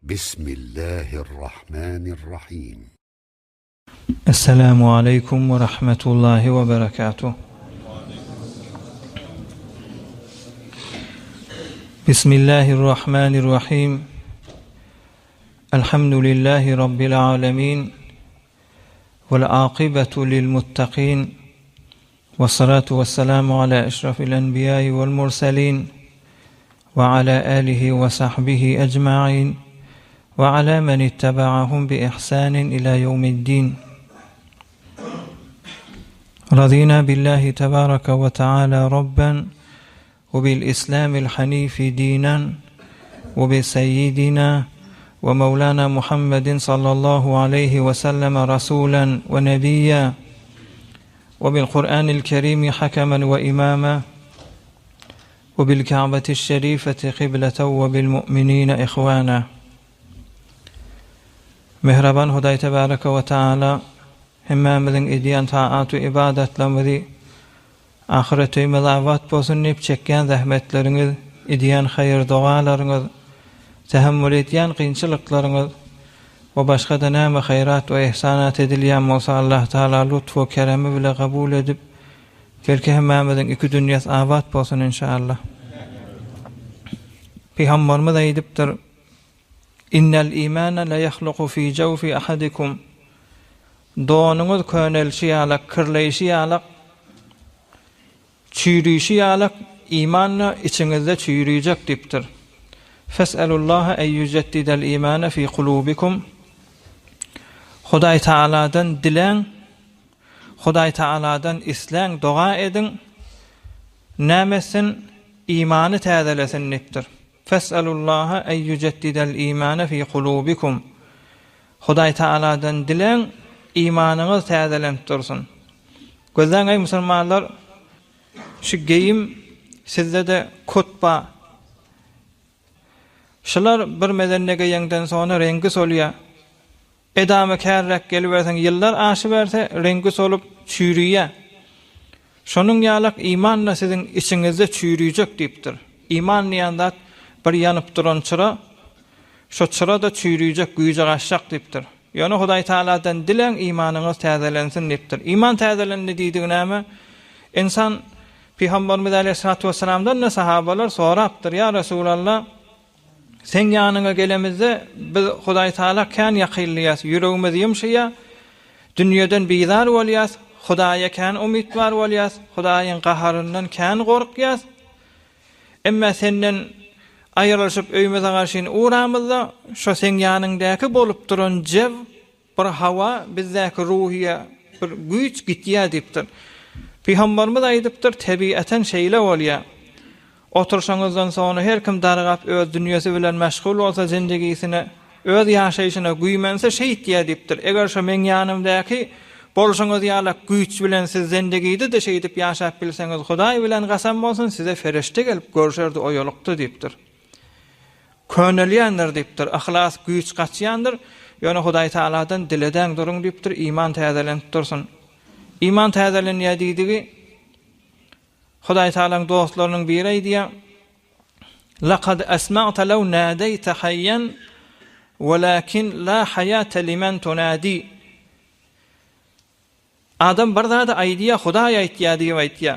Bismillahirrahmanirrahim. Esselamu aleýkum we rahmetullahi we berekatuh. Bismillahirrahmanirrahim. Elhamdülillahi Rabbil alemin. Vel akibetu lil muttaqin. Ve salatu ve selamu ala eşrafil enbiyai vel murselin. Ve ala alihi ve sahbihi ecmain. Ve ala men ittebaahum bi ihsanin ila yevmiddin. Radina billahi tebaraka ve teala Rabben ve bil İslamil hanifi dinen ve bi seyyidina ve mevlana Muhammedin sallallahu aleyhi ve selleme rasulen ve nebiyya ve bil Kur'anil kerimi hakemen ve imama ve bil Ka'beti şerifeti kıbleten ve bil mu'minine ihvana. Mähriban Hudaý Tebaraka we Taala hemmämiziň edýän taat we ybadatlarymyzy ahyret öýümiz abat bolsun diýip çekýän zähmetleriňiz, edýän haýyr-dogalaryňyz, tähemmül edýän kynçylyklaryňyz we başga-da näme haýrat we ihsanat edilýän bolsa Allah Taala lutf we keremi bile kabul edip, belki hemmämiziň iki dünýäs abat bolsun inşallah. Pygamberimiz aýdypdyr, Innel imane le ýahluku fi jawfi ahadikum. Donuňyz könelişi ýalak, kirleýşi ýalak, çüýrüşi ýalak iman-da içiňizde çüýrüjek diýipdir. Fes'elullaha en ýujeddidel imane fi kulubikum. Hudaý Tagaladan diläň, Hudaý Tagaladan isläň, doga ediň, näme etsin, imany täzelesin diýipdir. Fes'elullaha en ýujeddidel imane fi kulubikum. Hudaý Tagaladan diläň, imanyňyz täzelenip dursun. Gözläň eý musulmanlar, şu geýim sizde-de kut bar. Şular bir mezende geýeňden soňra reňki solýar. Edama kärräk geliberseň ýyllar aşyberse reňki solup çüýrüýä. Şonuň ýalak iman-da siziň içiňizde çüýrüjek diýipdir. Iman diýen zat bir ýanyp duran çyra, şo çyra-da çüýrüjek güýji gaçjak diýipdir. Ýöne Hudaý Tagaladan diläň imanyňyz täzelensin diýipdir. Iman täzelendi diýdigi näme? Ynsan Pygamberimiz aleýhissalatu wessalamdan-da sahabalar sorapdyr, Ýa Resulallah, Seň ýanyňa gelemizde, biz Hudaý Tagala kän ýakynlaýas, ýüregimiz ýumşaýar, dünýeden bizar bolýas, Hudaýa kän umytwar bolýas, Hudaýyň gaharyndan kän gorkýas. Emma senden aýrylyşyp öýümize garşyn uramyzda, şo seň ýanyňdaky bolup duran jew, Bir hawa bizdäki ruhyýa bir güýç gitýär diýipdir. Pygamberimiz aýdypdyr, tebiaten şeýle bolýar. Oturşaňyzdan soňra her kim dargap öz dünýesi bilen meşgul bolsa zindigisine, öz ýaşaýşyna güýmense şeýtýär diýipdir. Eger şo meň ýanymdaky bolşuňyz ýalak güýç bilen siz zindigide-de şeýdip ýaşap bilseňiz Hudaý bilen gasam bolsun size fereşde gelip görşerdi oýalykda diýipdir. Könelýändir diýipdir, yhlas, güýç gaçýandyr, ýöne Hudaý Tagaladan diledäň duruň diýipdir, iman täzelenip dursun. Iman täzelenýär diýdigi, Hudaý Tagalaň dostlarynyň biri aýdýar, Lakad esma'te lew nadeýte haýýan, welakin la haýate limen tunadi. Adam bir zady aýdýa Hudaý aýtýa diýip aýtýa.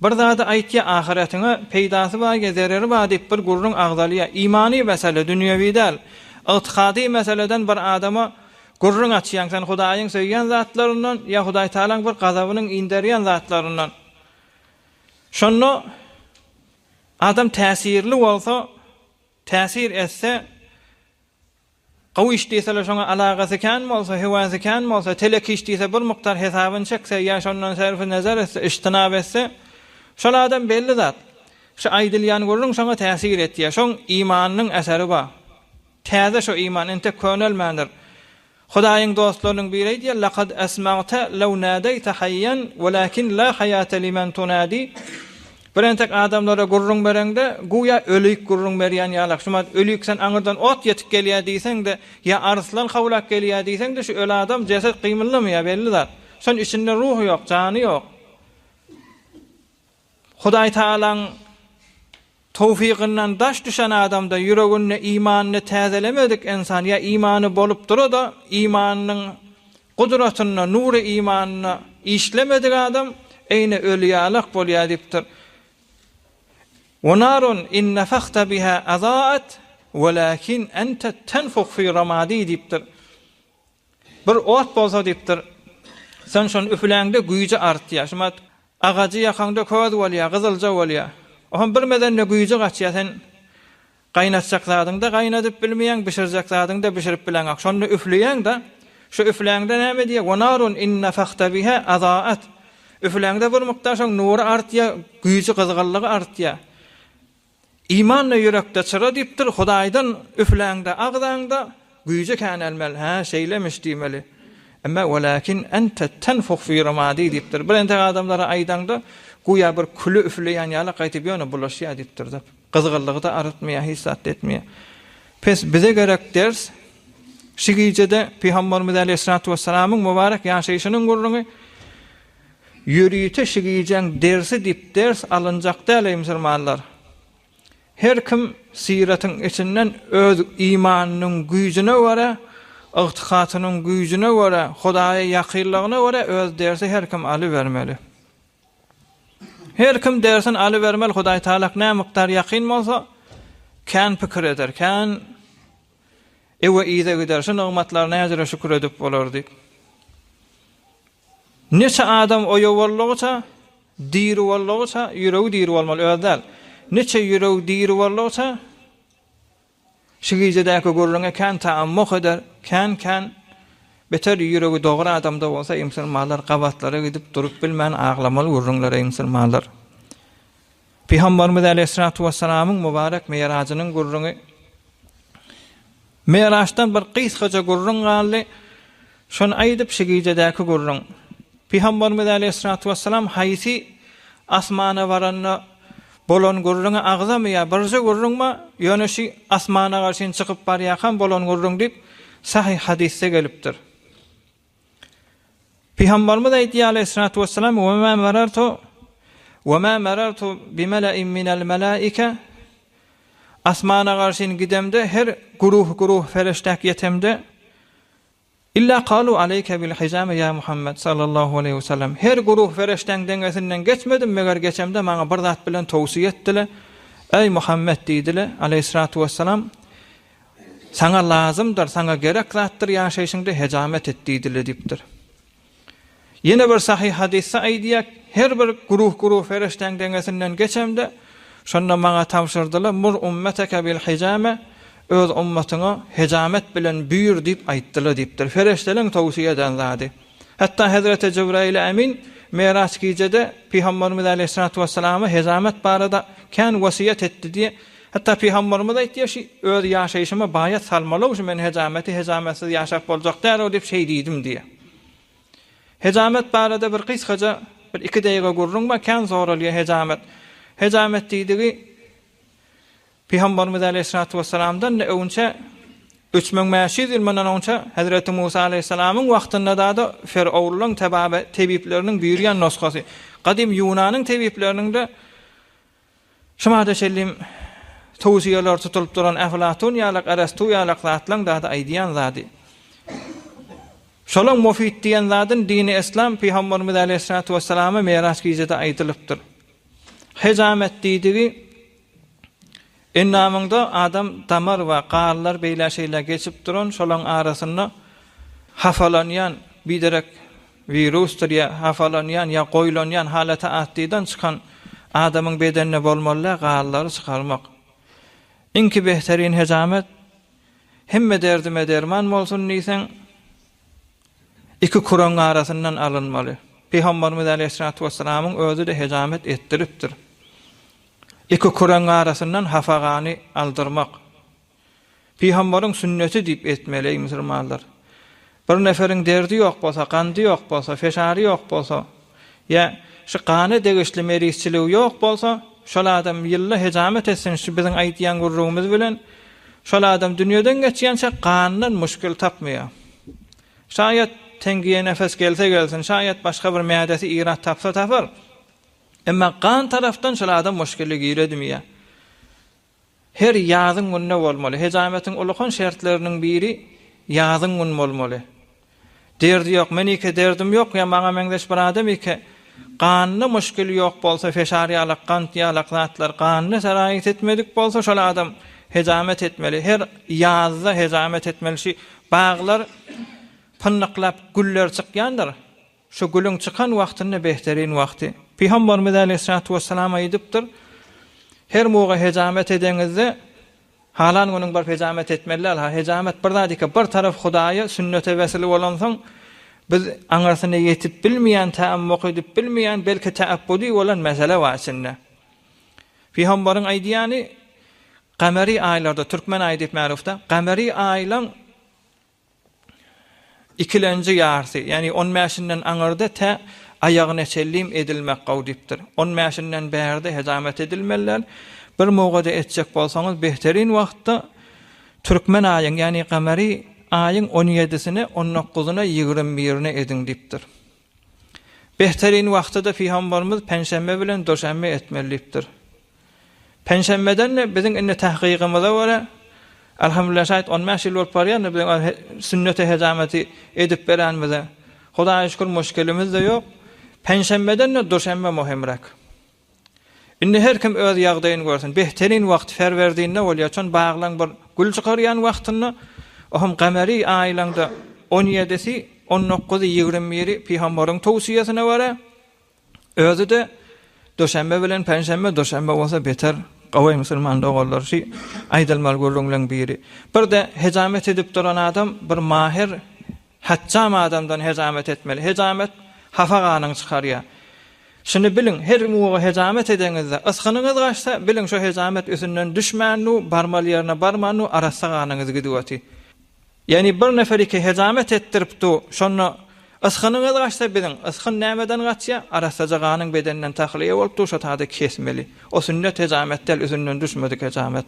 Bir zady aýtýa ahyretiňe peýdasy bar ýa zereri bar diýip bir gürrüň agzalýa. Imany mesele dünýewi däl. Ygtykady meseleden bir adama gürrüň açýaň sen Hudaýyň söýýän zatlaryndan ýa Hudaý Tagalaň bir gazabynyň inderýän zatlaryndan. Şonda adam täsirli bolsa, täsir etse Gowy iş diýseler şoňa alagasy kän bolsa, höwäsi kän bolsa, telek iş diýse bir mukdar hesabyny çekse ýa şondan serfi nezer etse, ijtinap etse, şol adam belli zat. Şu aýdylýan gürrüň şoňa täsir etýär. Şoň imanynyň eseri bar. Täze şo iman, entek könelmändir. Hudaýyň dostlarynyň biri aýdýar, Lakad esmagte lew nadeýte haýýan, welakin la haýate limen tunadi. Bir entek adamlara gürrüň bereňde, güýä ölüik gürrüň berýän ýalak. Şumat ölüik sen aňyrdan ot ýetip gelýär diýseň-de, ýa arslan howlap gelýär diýseň-de, şu öli adam jeset gymyldamaýar, belli zat. Şon içinde ruh ýok, jany ýok. Hudaý Tagalaň. towfygyndan daş düşen adamda ýüreginde imanyny täzelemedik ynsan ýa imany bolup dura-da imanynyň gudratynda nury imanynda işlemedik adam eýne öli ýalak bolýar diýipdir. Wa narun in nefahta biha azaat welakin ente tenfuh fi ramadi diýipdir. Bir ot bolsa diýipdir, sen şony üfläňde güýji artýar. Şumat agajy ýakaňda köz bolýar, gyzylja bolýar. Oňam bir mezende güýji gaçýar, sen gaýnatjak zadyňda gaýnadyp bilmeýäň, bişirjek zadyňda bişirip bileňok. Şonda üfleýäň-de, şu üfläňde näme diýýär? Wa narun in nefahta biha azaat. Üfläňde bir mukdar şoň nury artýar, güýji, gyzgynlygy artýar. Iman-da ýürekde çyra diýipdir, Hudaýdan üfläňde, agzaňda, güýji känelmeli, hä, şeýlemiş diýmeli. Emma welakin ente tenfuh fi ramadi diýipdir. Bir entek adamlara aýdaňda, güýä bir küli üfleýän ýaly gaýtyp ýöne bulaşýar diýipdir-de. Gyzgynlygy-da artmaýar, hiç zat-da etmeýär. Pes bize gerek ders, şu gijede Pygamberimiz aleýhissalatu wessalamyň mübarek ýaşaýşynyň gürrüňi, Ýörite şu gijäň dersi diýip ders alynjak däl eý musulmanlar. Her kim syratyň içinden öz imanynyň güýjüne görä, ygtykatynyň güýjüne görä, Hudaýa ýakynlygyna görä öz dersi her kim alybermeli. Her kim dersini alybermeli Hudaý Tagalak nä mukdar ýakyn bolsa kän pikir eder, kän ewe yza gider, şu nygmatlara näjüre şükür edip bolar diýip. Niçe adam oýa boldugyça, diri boldugyça, ýüregi diri bolmaly, özi däl. Niçe ýüregi diri boldugyça, şu gijedäki gürrüňe kän taammuh eder, kän-kän beter ýüregi dogry adamda bolsa, eý musulmanlar, gabatlara gidip durup bilmän aglamaly gürrüňler, eý musulmanlar. Pygamberimiz aleýhissalatu wessalamyň mübarek Mirajynyň gürrüňi Miraçdan bir gysgaja gürrüň galdy. Şony aýdyp şu gijedäki gürrüň. Pygamberimiz aleýhissalatu wessalam haýsy asmana baranda bolan gürrüňi agzamaýar, birje gürrüň bar, ýöne şu asmana garşyn çykyp barýarkam bolan gürrüň diýip sahyh hadysda gelipdir. Pygamberimiz aýdýar aleýhissalatu wessalam, Wa ma marartu wa ma marartu bi mela'in minel melaike Asmana garşyn gidemde her guruh-guruh fereşdäk ýetemde Illa kalu aleýke bil hijame ýa Muhammed sallallahu aleýhi we sellem Her guruh fereşdäň deňesinden geçmedim, meger geçemde maňa bir zat bilen towsiýe etdile, Eý Muhammed diýdile, aleýhissalatu wessalam, Saňa lazymdyr, saňa gerek zatdyr ýaşaýşyňda hejamet et diýdile diýipdir. Ýene bir sahyh hadysda aýdýar, her bir guruh-guruh fereşdäň deňesinden geçemde, şonda maňa tabşyrdylar, Mur ummeteke bil hijame, öz ummatyňa hejamet bilen buýur diýip aýtdylar diýipdir. Fereşdeleň towsiýe eden zady. Hatda hezreti Jibrail Emin Miraç gijede Pygamberimiz aleýhissalatu wesselama hejamet barada kän wesýet etdi diýip, hatda Pygamberimiz aýtýar, şi öz ýaşaýşyma baýat salmaly-ow şu men hejameti hejametsiz ýaşap boljak däl-ow diýip şeý diýdim diýýär. Hejamet barada bir gysgaja bir iki deýga gürrüň bar, kän soralýar hejamet. Hejamet diýdigi Pygamberimiz aleýhissalatu wessalamdan-da öňçe 3500 ýyl mundan öňçe Hezreti Musa aleýhissalamyň wagtynda-da Ferowlaryň tebabe tebipleriniň buýurýan nusgasy. Gadym Ýunanyň tebipleriniň-de şu mada çenli towsiýeleri tutulyp duran Eflatun ýalak, Erestu ýalak zatlaryň da-da aýdýan zady. Şolaň mufid diýen zadyny dini Yslam Pygamberimiz aleýhissalatu wessalama Miraç gijede aýdylypdyr. Hejamet diýdigi Endamyňda adam damar we ganlar beýlä-şeýlä geçip duran, şolaň arasynda hafalanýan biderek wirusdyr ýa hafalanýan ýa goýlanýan halata atdydan çykan adamyň bedeninde bolmaly däl ganlary çykarmak. Iňki behterin hejamet hemme derdime derman bolsun diýseň iki küregiň arasyndan alynmaly. Pygamberimiz aleýhissalatu wessalamyň özi-de hejamet etdiripdir. Iki küregiň arasyndan hafa gany aldyrmak. Pygambaryň sünneti diýip etmeli eý musulmanlar. Bir neferiň derdi ýok bolsa, gandy ýok bolsa, feşary ýok bolsa, ýa şu gana degişli merizçiligi ýok bolsa, şol adam ýylda hejamet etsin şu biziň aýdýan gürrüňimiz bilen, şol adam dünýeden geçýänçä gandan muşkil tapmaýar. Şaýat teňgiýe nefes gelse gelsin, şaýat başga bir mädesi irat tapsa tapar. Emma gan tarapdan şol adam muşkile giredimi ýa? Her ýazyň gününe bolmaly. Hejametiň ulakan şertleriniň biri ýazyň gün bolmaly. Derdi ýok, men ike derdim ýok ýa maňa meňzeş bir adam ike ganda muşkil ýok bolsa feşar ýalak, gant ýalak zatlar ganda seraýat etmedik bolsa şol adam hejamet etmeli. Her ýazda hejamet etmeli. Şi baglar pynnyklap güller çykýandyr. Şu gülüň çykan wagtynda behterin wagty. Pygamberimiz aleýhissalatu wessalam aýdypdyr, Her muga hejamet edeňizde, halan günüň baryp hejamet etmeli däl. Ha, hejamet bir zat eken, bir tarap Hudaýa, sünnete wesile bolansoň, biz aňyrsyna ýetip bilmeýän, täammuk edip bilmeýän, belki täabbudi bolan mesele bar içinde. Pygamberiň aýdýany, gameri aýlarda, türkmen aýy diýip märufda, gameri aýlaň Ikilenji ýarsy, ýagny on bäşinden aňyrda tä aýagyna çenlim edilmek gowy diýipdir. On bäşinden bärde hejamet edilmeli däl. Bir mugada etjek bolsaňyz behterin wagtda türkmen aýyň, ýagny gamary aýyň on ýedisine, on dokuzyna, 21 birine ediň diýipdir. Behterin wagty-da pygamberimiz penşenbe bilen duşenbe etmeli diýipdir. Penşenbeden-de biziň indi tahkygymyza görä, Alhamdulillah şaýat on bäş ýyl bolup barýan-da biziň sünnete hejameti edip berenimize. Hudaýa şükür muşkilimiz-de ýok. Penşenbeden-de duşenbe möhümräk. Indi her kim öz ýagdaýyny görsün. Behterin wagt ferwerdinde bolýar. Çon baglaň bir gül çykarýan wagtynda, o hem gameri aýlaňda on ýedisi, on dokuzy, 21 biri pygambaryň towsiýesine görä, Özi-de duşenbe bilen penşenbe, duşenbe bolsa beter gowy musulman doganlar şu aýdylmaly gürrüňleň biri. Bir-de hejamet edip duran adam bir mahir hatjam adamdan hejamet etmeli. Hejamet hafa ganyňy çykarýar. Şuny biliň, her muga hejamet edeňizde ysgynyňyz gaçsa, biliň şo hejamet üsünden düşmändu, barmaly ýerine barmandu, arassa ganyňyz gidip oty. Ýagny bir nefer iki hejamet etdiripdi, şonda ysgynyňyz gaçsa biziň, ysgyn nämeden gaçýar, arassaja ganyň bedenden tahlyýa bolupdy, şo tada kesmeli. O sünnet hejamet däl, üzünden düşmedik hejamet.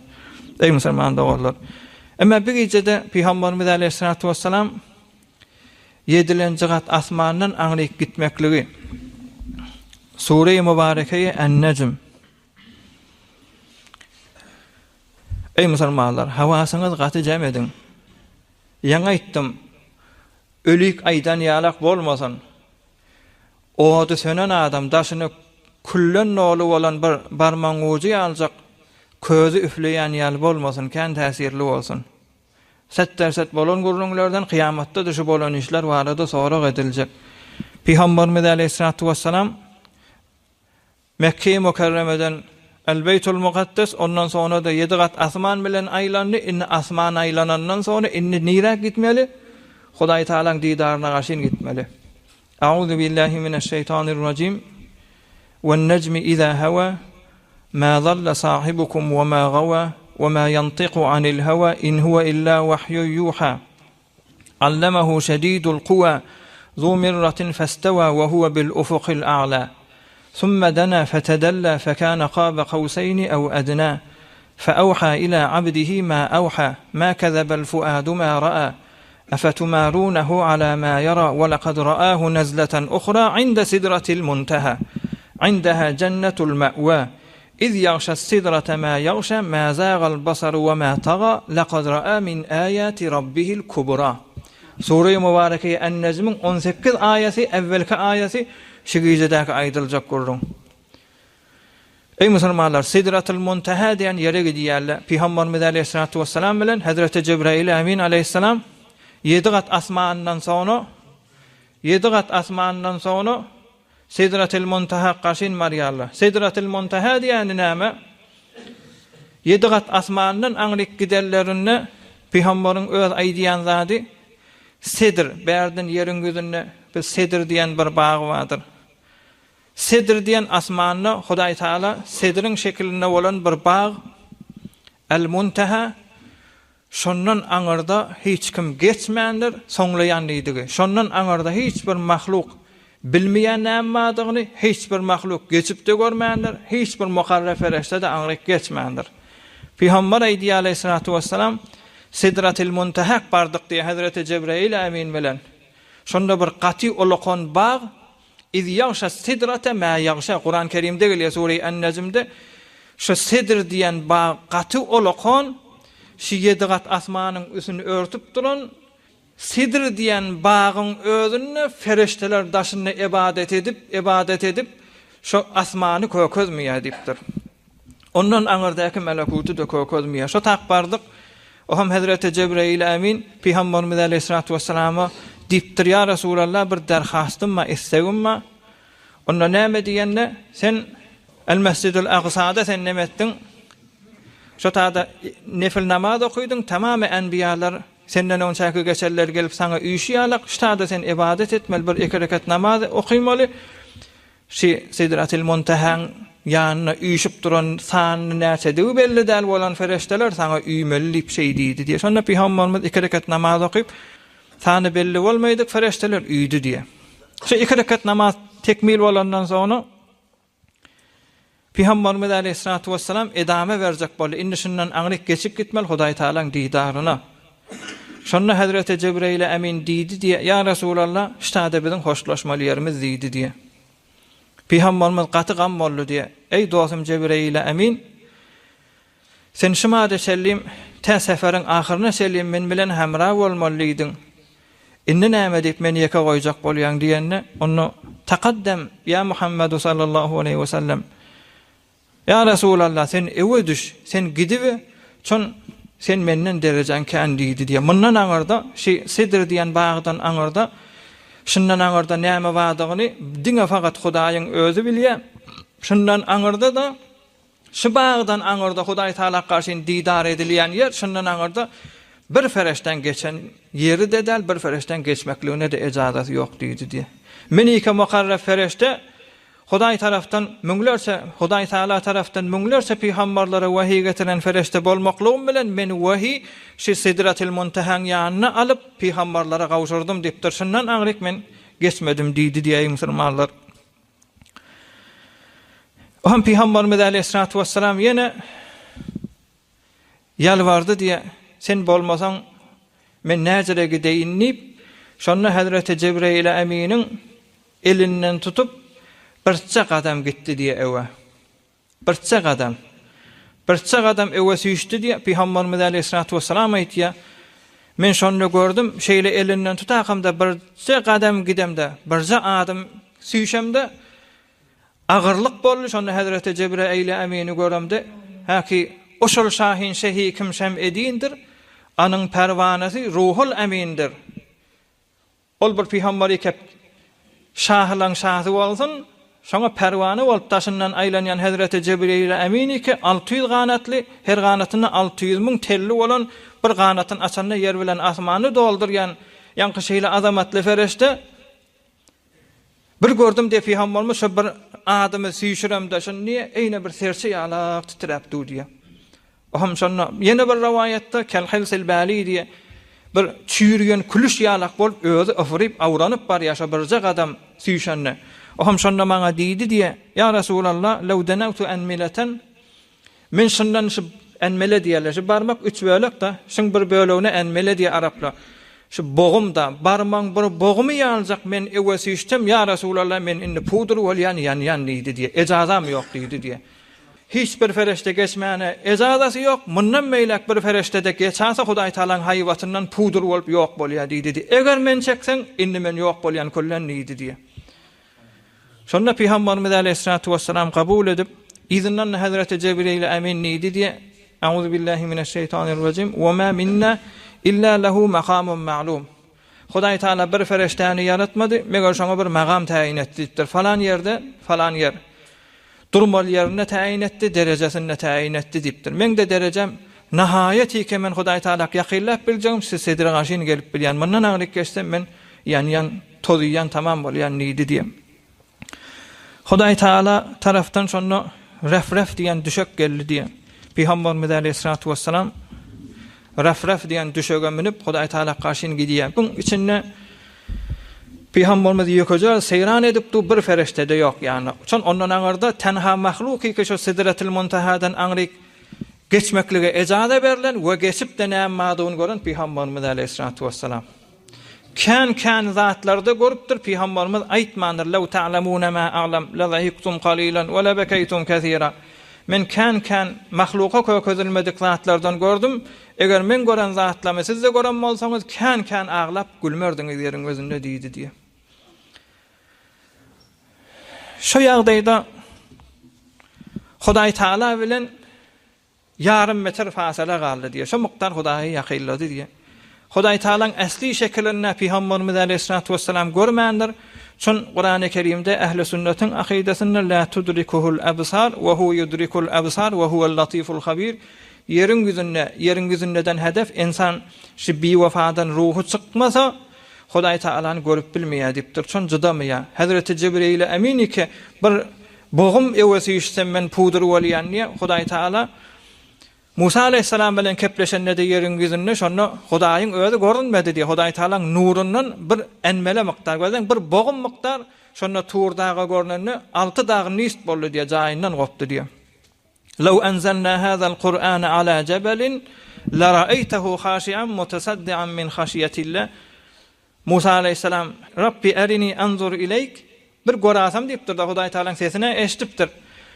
Eý musulman doganlar! Emma bir gijede Pygamberimiz aleýhissalatu wessalam ýedilenji gat asmandan aňryk gitmekligi Sure-i Mübarekeýi En-Nejm Eý musulmanlar, hawasyňyz gaty jem ediň. Ýaňy aýtdym, ölik aýdan ýalak bolmasyn. Ody sönen adam daşyny külden doly bolan bir barmagyň ujy ýaljak közi üfleýän ýaly bolmasyn, kän täsirli bolsun. Set-derset bolan gürrüňlerden kyýamatda düşüp bolan işler barada sorag ediljek. Pygamberimiz aleýhissalatu wessalam Mekge-i Mükerremeden El-Beýtul Mukaddes, ondan soňra-da ýedi gat asman bilen aýlandy, indi asman aýlanandan soňra indi nirä gitmeli? Hudaý Tagalaň didaryna gaşyn gitmeli. Auzu billahi mineşşeýtanirrajim. Wen-nejmi iza hawa, ma zalla sahibukum we ma gawa, we ma ýantiku anil hawa, in huwe illa wahýun ýuha. Allamahu şedidul kuwa, zu mirratin festewa we huwe bil ufukil a'la. Summe dena fetedella fekane kabe kawseyni ew edna. Feawha ila abdihi ma awha, ma kezebel fuadu ma ra'a. Efetumarunehu ala ma yara we lekad ra'ahu nezleten uhra inde sidratil munteha. Indeha cennetul me'wa. Iz ýagşa sidrate ma ýagşa ma zagal basaru we ma taga lekad ra'a min aýati rabbihil kubra. Sure-i Mübarekeýi En-Nejmiň 18 aýasy, äwwelki aýasy şu gijedäki aýdyljak gürrüň. Eý musulmanlar, Sidratul Munteha diýen ýere gidýärler. Pygamberimiz aleýhissalatu wessalam bilen Hezreti Jibrail Emin aleýhissalam ýedi gat asmandan soňra ýedi gat asmandan soňra Sidratil Muntaha gaşyn barýarlar. Sidratil Muntaha diýeni näme? Ýedi gat asmandan aňryk gidenlerinde pygamberiň öz aýdýan zady Sedr, bärden ýeriň ýüzünde bir sedr diýen bir bag bardyr. Sedr diýen asmanda Hudaý Taala sedriň şekilinde bolan bir bag El-Muntaha Şondan aňyrda hiç kim geçmändir, soňlaýan diýdigi. Şondan aňyrda hiç bir mahluk bilmeýän näme bardygyny, hiç bir mahluk geçip-de görmändir, hiç bir mukarreb pereşde-de aňryk geçmändir. Pygamber aýdýar aleýhissalatu wessalam, Sidratil Muntahak bardyk diýýär Hezreti Jebreýil Emin bilen. Şonda bir gaty ulakan bag, Iz ýagşa sidrate mä ýagşa, Kuran Kerimde gelýär sure-i En-Nejmde. Şu Sedr diýen bag gaty ulakan, şu ýedi gat asmanyň üstüni örtüp duran Sidr diýen bagyň özünde ferişdeler daşynda ybadat edip, ybadat edip, şo asmany kökezmeýär diýipdir. Ondan aňyrdaky melekuty-da kökezmeýär. Şo tak bardyk, o hem hezreti Jebreýil Emin Pygamberimiz aleýhissalatu wessalama diýipdir, Ýa Resulallah, bir derhastym bar, islegim bar. Onda näme diýende, sen El-Mesjidül Agsada sen neme etdiň? Şo tada nefil namaz okydyň, tamamy enbiýalar Senden öňçäki geçenler gelip saňa üýşýärler, ştada sen ybadat etmeli, bir iki rekat namaz okymaly. Şi Sidratil Muntahaň ýanynda üýşüp duran sanyny näçedigi belli däl bolan fereşteler saňa üýmeli diýip şeý diýdi diýýär. Şonda pygamberimiz iki rekat namaz okyp, sany belli bolmaýdyk fereşteler üýdi diýýär. Şu iki rekat namaz tekmil bolandan soňra Pygamberimiz aleýhissalatu wessalam edame berjek boldy. Indi şundan aňryk geçip gitmeli Hudaý Tagalaň didaryna. Şonda Hezreti Jebreýile Emin diýdi diýe, Ýa Resulallah, ştada biziň hoşlaşmaly ýerimiz diýdi diýe. Pygamberimiz gaty gam boldy diýe. Eý dostum Jebreýile Emin, sen şu mada çenlim, tä seferiň ahyryna çenlim men bilen hemra bolmaly diýdiň. Indi näme diýip meni ýeke goýjak bolýaň diýende, onda, Takaddem, ýa Muhammedu sallallahu aleýhi we sellem, Ýa Resulallah, sen öwe düş, sen gidibe, çon sen menden derejäň kän diýdi diýýär. Mundan aňyrda, şi Sidr diýen bagdan aňyrda, şundan aňyrda näme bardygyny diňe fakat Hudaýyň özi bilýär. Şundan aňyrda-da Şu bagdan aňyrda Hudaý Tagala garşyn didar edilýän ýer, şundan aňyrda bir fereşdäň geçen ýeri-de däl, bir fereşdäň geçmekligine-de ejazasy ýok diýdi diýýär. Menike mukarreb fereşde Hudaý tarapdan müňlerçe, Hudaý Tagala tarapdan müňlerçe pygamberlere wehiý getiren fereşde bolmaklygym bilen men wehiý şi Sidratil Muntahaň ýanyna alyp pygamberlere gowşurdym diýipdir. Şundan aňryk men geçmedim diýdi diýýär musulmanlar. Oňa Pygamberimiz aleýhissalatu wessalam ýene ýalbardy diýe, sen bolmasaň men näjere gideýin diýip, şonda Hezreti Jebreýil Eminiň elinden tutup birçe gadam gitdi diýe öwe. Birçe gadam. Birçe gadam öwe süýşdi diýýär. Pygamberimiz aleýhissalatu wessalam aýtýar, Men şonda gördüm, şeýle elinden tutakamda birje gadam gidemde, birje adym süýşemde agyrlyk boldy. Şonda hezreti Jebreýil Emini göremde, häki oşol şahin şehi kim şem edindir, anyň perwanasy Ruhul Emindir. Ol bir pygamber ekep, şahylaň şasy bolsun, şoňa perwana bolup daşyndan aýlanýan hezreti Jebreýil Emin iki 600 ganatly, her ganatynda 600 müň telli bolan bir ganatyny açanda ýer bilen asmany doldurýan ýaňky şeýle azamatly fereşte bir gördüm diýe pygamberimiz şo bir adymy süýşüremde şo niýe eýne bir serçe ýalak titräp dur diýe. Ohm şonda ýene bir rowaýatda Kelhilsil Bäli diýe bir çüýrügen külüş ýalak bolup özi yfryp awranyp barýar şo birje gadam süýşende. Ohm şonda maňa diýdi diýe, Ýa Resulallah, lew denewtu enmileten Men şundan şu enmele diýerler. Şu barmak üç bölek-de, şuň bir bölegine enmele diýer araplar. Şu bogum-da, barmagyň bir bogumy ýaljak men öwe süýşsem, ýa Resulallah, men indi pudr bolýan, ýanýan diýdi diýe. Ejazam ýok diýdi diýe. Hiç bir fereşde geçmäne ejazasy ýok, mundan beýläk bir fereşde-de geçase Hudaýtagalaň haýbatyndan pudr bolup ýok bolýar diýdi diýe. Eger meni çekseň, indi men ýok bolýan küllen diýdi diýe. Şonda Pygamberimiz aleýhissalatu wessalam kabul edip, yzyndan-da Hezreti Jebreýil Emin diýdi diýe, Euzubillahi mineşşeýtanirrajim, Ve ma minna illa lehu makamun ma'lum. Hudaý Tagala bir fereşdäni ýaratmady, meger şoňa bir magam täýin etdi diýipdir. Falan ýerde, falan ýer. Durmaly ýerinde täýin etdi, derejesinde täýin etdi diýipdir. Meň-de derejem nahaýat ike men Hudaý Tagalak ýakynlap biljegim, siz sedre garşyn gelip bilýän. Mundan aňryk geçsem men ýanýan, tozuýan, tamam bolýan diýdi diýen. Hudaý Tagala tarapdan şonda Refref diýen düşek geldi diýen. Pygamberimiz aleýhissalatu wessalam Refref diýen düşege münüp Hudaý Tagala garşyn gidýär. Buň içinde Pygamberimiz ýekeje seýran edip dur, bir fereşte-de ýok ýanynda. Uçan ondan aňyrda tenha mahluk ki şo Sidretil Muntahadan aňryk geçmeklige ejaza berlen we geçip-de näme bardygyny gören Pygamberimiz aleýhissalatu wessalam. Kän-kän zatlarda görüpdir, Pygamberimiz aýtmandyr, Lew ta'lemune ma a'lem, lezahiktum kalilan we lebekeýtum kesira. Men kän-kän mahluka kökezilmedik zatlardan gördüm. Eger meň gören zatlamy siz-de gören bolsaňyz, kän-kän aglap gülmerdiňiz ýeriň özünde diýdi diýýär. Şu ýagdaýda Hudaý Taala bilen Ýarym metr fasala galdy diýýär. Şo mukdar Hudaýa ýakynlady diýýär. Hudaý Tagalaň äsli şekilinde Pygamberimiz aleýhissalatu wessalam görmändir. Çün Kurany Kerimde ähli sünnetiň akydasynda la tudrikuhul absar we huwe yudrikul absar we huwel latiful habir Ýeriň ýüzünde, ýeriň ýüzündeden hedef ynsan şu biwefadan ruhy çykmasa Hudaý Tagalany görüp bilmeýär diýipdir. Çün jydamaýar. Hezreti Jibreýile Emin ike bir Bogum öwe süýşsem men pudur bolýan diýýär. Hudaý Tagala Musa aleýhissalam bilen kepleşende-de ýeriň ýüzünde şonda Hudaýyň özi görünmedi diýýär. Hudaý Tagalaň nurundan bir enmele mukdar gözleň bir bogum mukdar şonda Tur daga görnende alty dag nist boldy diýýär, jaýyndan gopdy diýýär. Law enzelna hazal Kur'ana ala jebelin leraeýtehu haşian mutasaddian min haşiýetillah. Musa aleýhissalam, Rabbi erini anzur ileýk, bir görasam diýipdir-de, Hudaý Tagalaň sesini eşidipdir.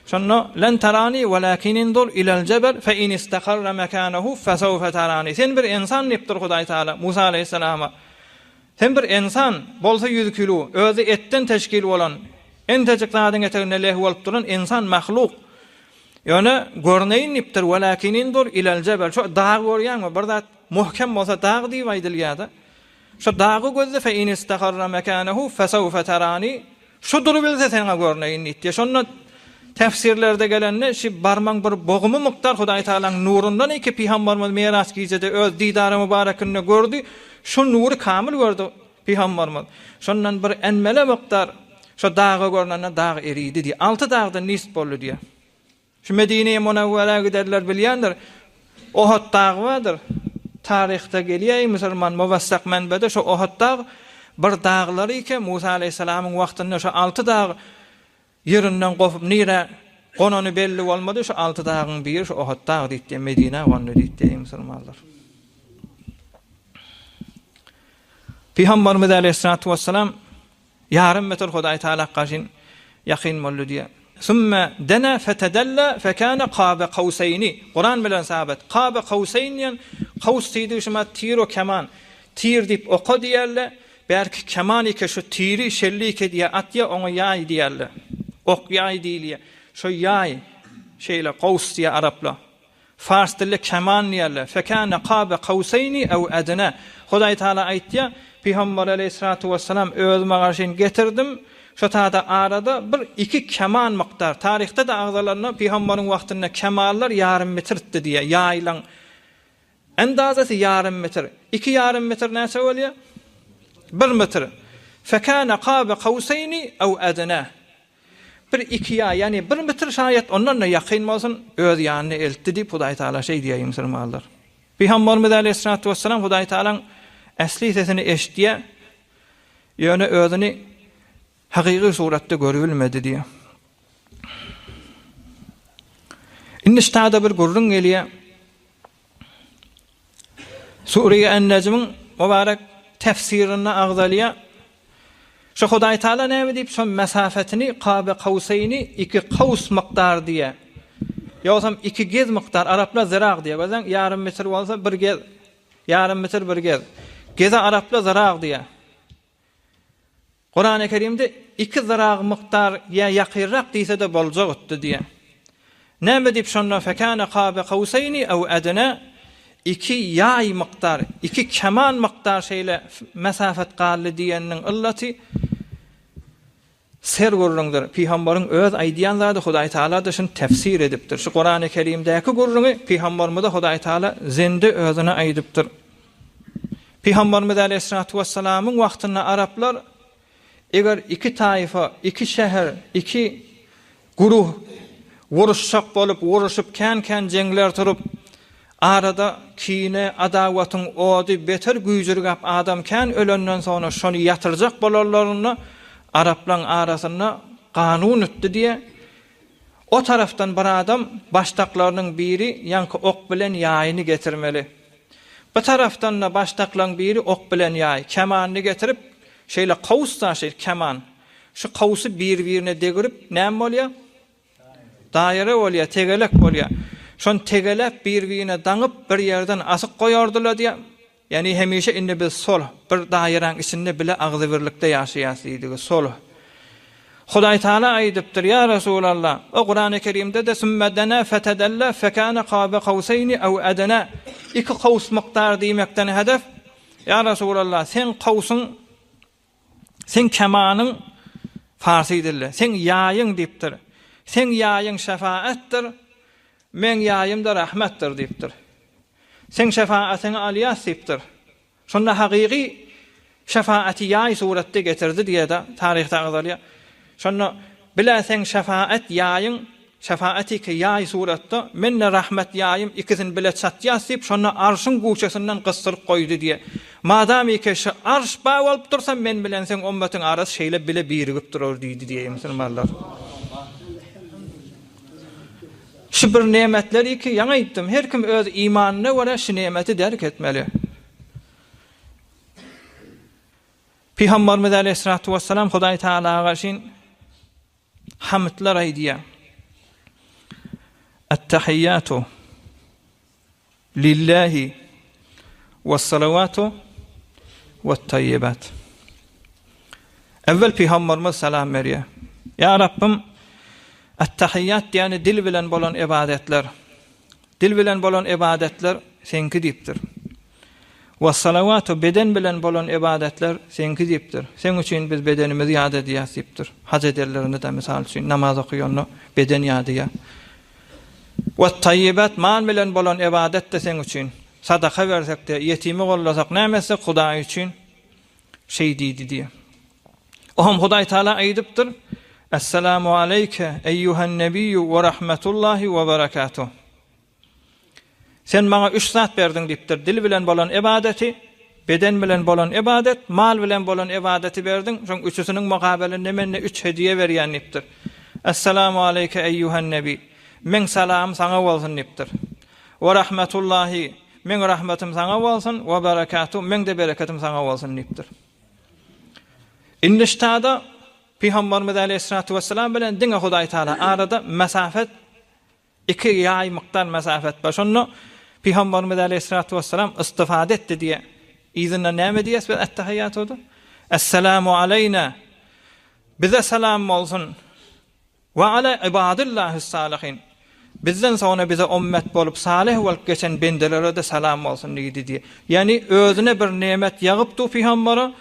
Şonda, Len tarani welakin inzur ilel jebel fe in istakarra mekanehu fesewfe tarani. Sen bir ynsan diýipdir Hudaý Tagala Musa aleýhissalama. Sen bir ynsan, bolsa ýüz kilo, özi etden teşkil bolan, entejik zadyň eteginde leh bolup duran ynsan, mahluk. Ýöne görneýin diýipdir, welakin inzur ilel jebel. Şu dagy görýäňmi? Bir zat muhkem bolsa dag diýip aýdylýar-da. Şu dagy gözle fe in istakarra mekanehu fesewfe terani şu durubilse saňa görneýin diýdi. Şonda tefsirlerde gelende şi barmaň bir bogumy mukdar Hudaý Tagalaň nurundan iki pygambarymyz Miraç gijede öz didary mübarekinde gördi. Şu nury kamyl gördi pygambarymyz. Şondan bir enmele mukdar şo daga görnende dag eridi diýdi. Alty dagda nist boldy diýýär. Şu Medine-i Munawwara giderler bilýändir. Ohot dagy bardyr. Taryhda gelýär musulman muwassak menbede şu Ohot dag bir daglary eken Musa aleýhissalamyň wagtynda şu alty dag ýerinden gopup nirä gonany belli bolmady şu alty dagyň biri şu Ohot dag diýipdi Medinä gondy diýipdi eý musulmanlar. Pygamberimiz aleýhissalatu wessalam Ýarym metr Hudaý Tagala garşyn ýakyn boldy diýýär. Sümme dena fetedella fekane kabe kawseýni. Kuran bilen sabyt. Kabe kawseýn diýen kaws diýdigi şuma tir we keman. Tir diýip oka diýerler. Bärki keman eke şu tiri şellike diýe atýa oňa ýaý diýerler. Ok ýaý diýilýär. Şo ýaý şeýle kaws diýýär araplar. Fars dilde keman diýerler. Fekâne kâbe kawseýni ew ednâ. Hudaý Tagala aýtýar, Pygamber aleýhissalatu wessalam özüme garşyn getirdim, şo tada arada bir iki keman mukdar, taryhda-da agzalanda pygamberiň wagtynda kemanlar ýarym metrdi diýýär, ýaýlaň endazasy ýarym metr. Iki ýarym metr näçe bolýar? Bir metr. Fekâne kâbe kawseýni ew ednâ. Bir iki ýaý, ýagny bir metr şaýat ondan-da ýakyn bolsun, öz ýanyna eltdi diýip, Hudaý Tagala şeý diýýär, musulmanlar. Pygamberimiz aleýhissalatu wessalam Hudaý Tagalaň äsli sesini eşitýär, ýöne özüni hakyky suratda görübilmedi diýýär. Indi ştada bir gürrüň gelýär. Sure-i En-Nejmiň mübarek tefsirinde agzalýar. Şu Hudaý Taala näme diýip şo mesafetini Kabe Kawseýni iki kaws mukdar diýýär. Ýogsam iki gez mukdar, araplar zirag diýýär. Gözleň, ýarym metr bolsa bir gez, ýarym metr bir gez. Geze araplar zirag diýýär. Kurany Kerimde iki zyrag mukdar ýa ýakynrak diýse-de boljakdy diýýär. Näme diýip şonda fekâne kâbe kawseýni ew ednâ iki ýaý mukdar, iki keman mukdar şeýle mesafet galdy diýeniniň yllaty ser gürrüňdir. Pygambaryň öz aýdýan zady Hudaý Tagala-da şuny tefsir edipdir. Şu Kurany Kerimdäki gürrüňi Pygambarymyza Hudaý Tagala zende özüne aýdypdyr. Pygamberimiz aleýhissalatu wessalamyň wagtynda araplar eger iki taýfa, iki şäher, iki guruh uruşjak bolup, uruşyp kän-kän jeňler turup, arada kine, adawatyň ody beter güýjürgäp adam kän ölenden soňra şony ýatyrjak bolanlarynda araplaň arasynda kanun ötdi diýe, o tarapdan bir adam başdaklarynyň biri ýaňky ok bilen ýaýyny getirmeli. Bu tarapdan-da başdaklaň biri ok bilen ýaý, kemanyny getirip, şeýle kowus daşy, keman. Şu kowusy bir-birine degirip, näme bolýar? Daýra bolýar, tegelek bolýar. Şony tegeläp bir-birine daňyp bir ýerden asyk goýardylar diýýär. Ýagny hemişe indi biz sulh, bir daýraň içinde bile agzybirlikde ýaşaýas diýdigi, sulh. Hudaý Taala aýdypdyr, Ýa Resulallah, o Kurany Kerimde-de sümme dena fetedella fekane kabe kawseýni ew edena, iki kaws mukdar diýmekden hedef, Ýa Resulallah, seň kawsyň, seň kemanyň, parsy dilde, seň ýaýyň diýipdir. Seň ýaýyň şefaatdyr, meň ýaýym-da rahmetdir diýipdir. Seň şefaatyňy alýas diýipdir. Şonda hakyky şefaaty ýaý suratda getirdi diýe-de taryhda agzalýar. Şonda bilä seň şefaat ýaýyň, şefaatiki ýaý suratda, men-de rahmet ýaýym ikisini bile çatýas diýip, şonda arşyň guşasyndan gysdyryp goýdy diýe. Madamyke şu arş bar bolup dursa men bilen seň ummatyň arasy şeýle bile birigip durar diýdi diýe musulmanlar. Şu bir nemetleri ki, ýaňy aýtdym, her kim öz imanyna görä şu nemeti derk etmeli. Pygamberimiz aleyhissalatu vesselam Hudaý Taalaga garşy hamdlar aýdýar. At-tahiyyatu Lillahi wes-salawatu wet-taýýibat. Ewwel Pygamberimiz salam berýär. Ýa Rabbym, at-tahiýýat diýeni dil bilen bolan ybadatlar. Dil bilen bolan ybadatlar Seňki diýipdir. Wes-salawatu beden bilen bolan ybadatlar Seňki diýipdir. Seň üçin biz bedenimizi ýat edýäs diýipdir. Haj edenlerinde-de mysal üçin namaz okaýanda beden ýadaýar. Wat-taýýibat mal bilen bolan ybadat-da seň üçin. Sadaka bersek-de, ýetimi gollasak, näme etsek Hudaý üçin şeý diýdi diýýär. Oňam Hudaý Taala aýdypdyr, Essalamu aleýke eýýuhen-nebiýu we rahmetullahi we berekatuh. Sen maňa üç zat berdiň diýipdir, dil bilen bolan ybadaty, beden bilen bolan ybadat, mal bilen bolan ybadaty berdiň, şoň üçüsiniň mukabelinde men-de üç hediýe berýän diýipdir. Essalamu aleýke eýýuhen nebi, meň salamym saňa bolsun diýipdir. We rahmetullahi, meň rahmetym saňa bolsun, we berekatuh, meň-de bereketim saňa bolsun diýipdir. Indi ştada Pygamberimiz aleýhissalatu wessalam bilen diňe Hudaý Taala arada mesafet Iki ýaý mukdar mesafet bar. Şonda Pygamberimiz aleýhissalatu wessalam istifade etdi diýýär. Yzyndan näme diýýäs biz Ettehiýýatuda? Essalamu aleýna. Bize salam bolsun. We ala ibadillahis salihin. Bizden soňra bize ummet bolup salyh bolup geçen bendelere-de salam bolsun diýdi diýýär. Ýagny özüne bir nemet ýagypdy pygambere,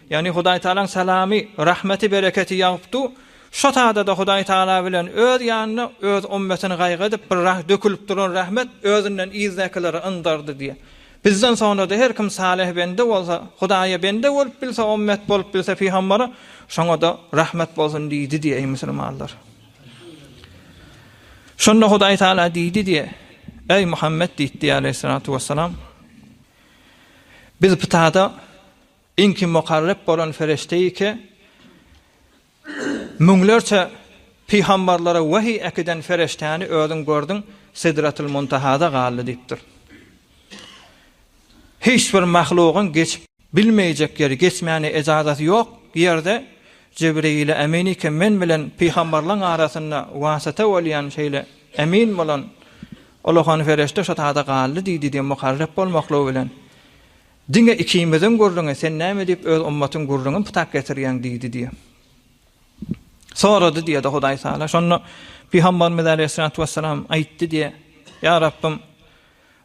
Ýagny Hudaý Tagalaň salamy, rahmeti, bereketi ýagypdy. Şo sada-da Hudaý Tagala bilen öz ýanynda öz ummetini gaýgy edip bir rah dökülip duran rahmet özünden yzdakilere yndardy diýýär. Bizden soňra-da her kim salyh bende bolsa, Hudaýa bende bolup bilse, ummet bolup bilse pygambere, şoňa-da rahmet bolsun diýdi diýýär, eý musulmanlar. Şonda Hudaý Tagala diýdi diýýär, Eý Muhammet diýdi aleýhissalatu wessalam, biz pytada Iňki mukarrep bolan fereşteýki, müňlerçe pygambarlara wehiý äkiden fereştäni özüň gördüň, Sidratul Muntahada galdy diýipdir. Hiç bir mahlugyň geçip bilmeýjek ýeri, geçmäne ejazasy ýok ýerde Jebreýili Eminike men bilen pygambarlaň arasynda wasyta bolýan şeýle emin bolan ulakan fereşte şo tada galdy diýdi diýen mukarrep bolmaklygy bilen Diňe ikimiziň gürrüňi, sen näme diýip öz ummatyň gürrüňini pytap getirýäň diýdi diýýär. Sorady diýýär-de Hudaý Tagala. Şonda Pygamberimiz aleýhissalatu wessalam aýtdy diýýär, Ýa Rabbym,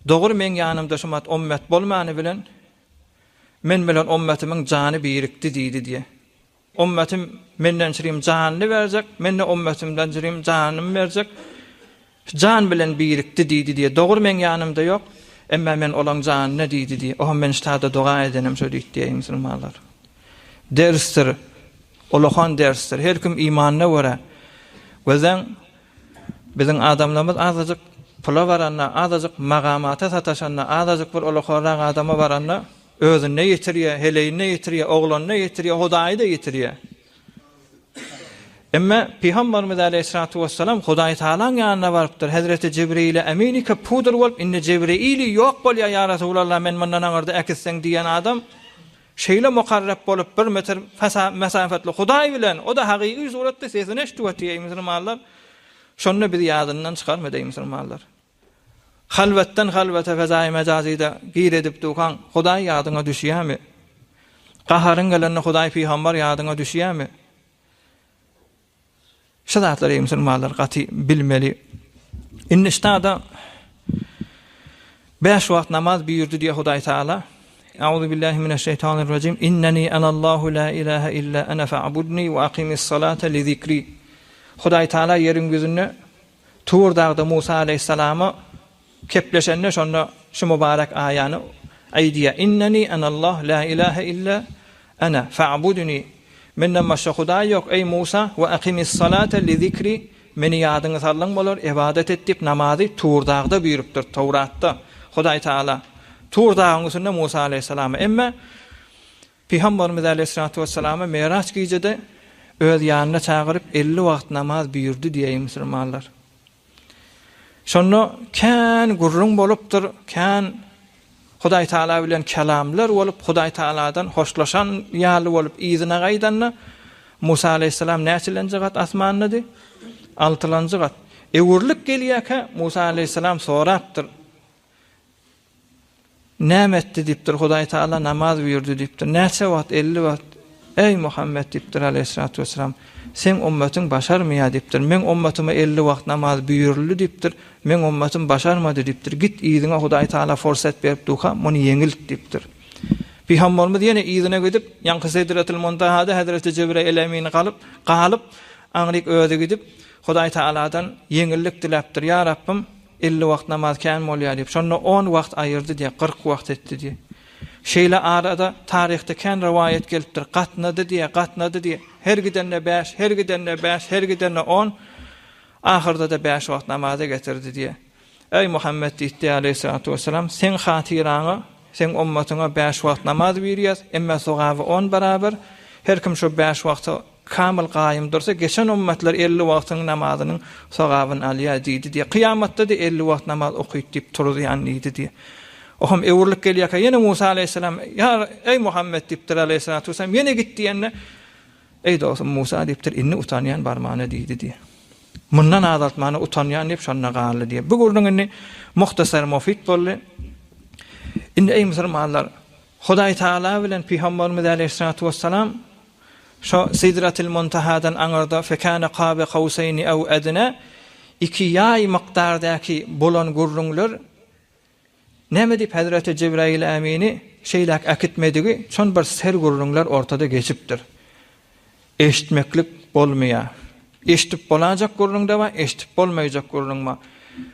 dogry meň ýanymda şumat ummet bolmany bilen, men bilen ummetimiň jany birikdi diýdi diýýär. Ummetym menden çirim janyny berjek, men-de ummetymdan çirim janymy berjek. Jan bilen birikdi diýdi diýe. Dogry meň ýanymda ýok, emma men olaň janyna diýdi diýe. Oha men ştada doga edenim şo diýdi diýe musulmanlar. Dersdir, ulakan dersdir. Her kim imanyna görä. Gözleň, biziň adamlarymyz azajyk pula baranda, azajyk magamata sataşanda, azajyk bir ulakanrak adama baranda, Özünde ýitirýär, heleýinde ýitirýär, oglanda ýitirýär, Hudaýy-da ýitirýär. Emma Pygamberimiz aleýhissalatu wessalam Hudaý Tagalaň ýanyna barypdyr. Hezreti Jibreýile Emin pudr bolup, indi Jibreýili ýok bolýar, ýa Resulallah, men mundan aňyrda äkitseň diýen adam şeýle mukarrep bolup, bir metr mesafetli Hudaý bilen, o-da hakyky suratda sesini eşidip otyr, eý musulmanlar. Şonda bizi ýadyndan çykarma deý musulmanlar. Halwatdan halwata fezaýy mejazyda gir edip dukaň Hudaý ýadyňa düşýämi? Gaharyň gelende Hudaý pygambar ýadyňa düşýämi? Şu zatlary musulmanlar gaty bilmeli. Indi ştada Bäş wagt namaz buýurdy diýýär Hudaý Taala. Auzu billahi mineşşeýtanirrajim. Inneni anallahu la ilaha illa ana fa'budni we aqimis salata li zikri. Hudaý Taala ýeriň ýüzünde Tur dagda Musa aleýhissalama kepleşende şonda şu mübarek aýany aýdýar, Inneni anallah la ilahe illa ana fa'budni. Menden başga Hudaý ýok, eý Musa, we aqimis-salate li zikri, meni ýadyňa saldyň bolar, ybadat et diýip namazy Tur dagda buýrupdyr, Towratda Hudaý Taala Tur dagyň üstünde Musa aleýhissalama. Emme Pygamberimiz aleýhissalatu wessalama Miraç gijede öz ýanyna çagyryp 50 wagt namaz buýurdy diýeýin musulmanlar. Şonda kän gürrüň bolupdyr, kän Hudaý Taala bilen kelamlar bolup, Hudaý Taaladan hoşlaşan ýaly bolup yzyna gaýdanda Musa aleýhissalam näçelenji gat asmandady? Altylanjy gat. Öwrülip gelýärkä Musa aleýhissalam sorapdyr. Näme etdi diýipdir, Hudaý Taala namaz buýurdy diýipdir. Näçe wagt? 50 wagt. Eý Muhammet diýipdir aleýhissalatu wessalam, seň ummatyň başarmaýar diýipdir. Meň ummatyma 50 wagt namaz buýruldy diýipdir. Meň ummatym başarmady diýipdir. Git yzyňa Hudaý Taala forsat berip duka, muny ýeňilt diýipdir. Pygamberimiz ýene yzyna gidip, ýaňky Sidratul Muntahada Hezreti Jibrail Emin galyp, galyp, aňryk özi gidip, Hudaý Taaladan ýeňillik diläpdir. Ýa Rabbym, 50 wagt namaz kän bolýar diýip, şonda on wagt aýyrdy diýýär, 40 wagt etdi diýýär. Şeýle arada taryhda kän rowaýat gelipdir, gatnady diýýär, gatnady diýýär, her gidende bäş, her gidende bäş, her gidende on, ahyrda-da bäş wagt namaza getirdi diýýär. Eý, Muhammet diýipdi aleýhissalatu wessalam, seň hatyraňa, seň ummatyňa bäş wagt namaz buýurýas, emme sogaby on barabar, her kim şo bäş wagta Kamyl gaýym dursa, geçen ümmetler 50 wagtyň namazynyň sogabyny alýar diýdi diýýär. Kyýamatda-da 50 wagt namaz okyt diýip turuzýan diýdi diýýär. Ohm öwrülip gelýärkä ýene Musa aleýhissalam, Ýa, eý Muhammet diýipdir aleýhissalatu wessalam, ýene git diýende, Eý dostum Musa diýipdir, indi utanýan barmana diýdi diýýär. Mundan azaltmana utanýan diýip şonda galdy diýýär. Bu gürrüň indi muhtasar mufid boldy. Indi eý musulmanlar, Hudaý Taala bilen Pygamberimiz aleýhissalatu wessalam Şo Sidratil Muntahadan aňyrda fekâne kâbe kawseýni ew ednâ iki ýaý mukdardaky bolan gürrüňler näme diýip Hezreti Jibrail Ämini şeýläk äkitmedigi şon bir ser gürrüňler ortada geçipdir. Eşitmeklik bolmaýar. Eşidip bolajak gürrüň-de bar, eşidip bolmaýjak gürrüň bar.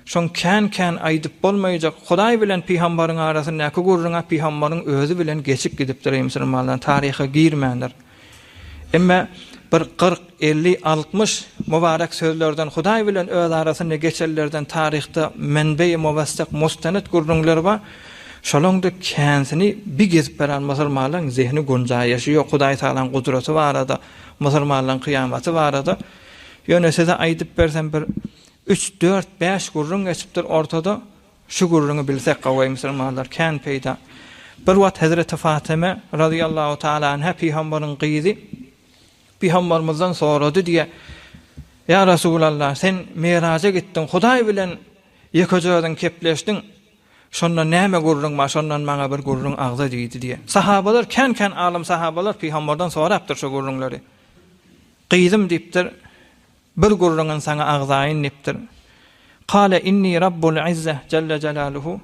Şoň kän-kän aýdyp bolmaýjak Hudaý bilen pygambaryň arasyndaky gürrüň-ä pygambaryň özi bilen geçip gidipdir eý musulmanlar, taryha girmändir. Emme bir 40, 50, 60 mübarek sözlerden Hudaý bilen öz arasynda geçenlerden taryhda menbeýi muwessek, mustenet gürrüňler bar. Şolaň-da känsini bir gezip beren musulmanlaryň zehni gunjaýyşy ýok Hudaý Tagalaň gudraty barada. Musulmanlaryň kyýamaty barada. Ýöne size aýdyp bersem bir üç, dört, bäş gürrüň geçipdir ortada. Şu gürrüňi bilsek gowy musulmanlar kän peýda. Bir wagt Hezreti Fatyma razyýallahu taala anha pygambaryň gyzy pygambarymyzdan sorady diýe. Ýa Resulallah sen miraja gitdiň Hudaý bilen ýekeje özüň kepleşdiň. Şonda näme gürrüň bar, şondan maňa bir gürrüň agza diýdi diýýär. Sahabalar kän-kän alym sahabalar pygamberden sorapdyr şu gürrüňleri. Gyzym diýipdir, bir gürrüňini saňa agzaýyn diýipdir. Kale inni rabbul izze jelle jelaluhu.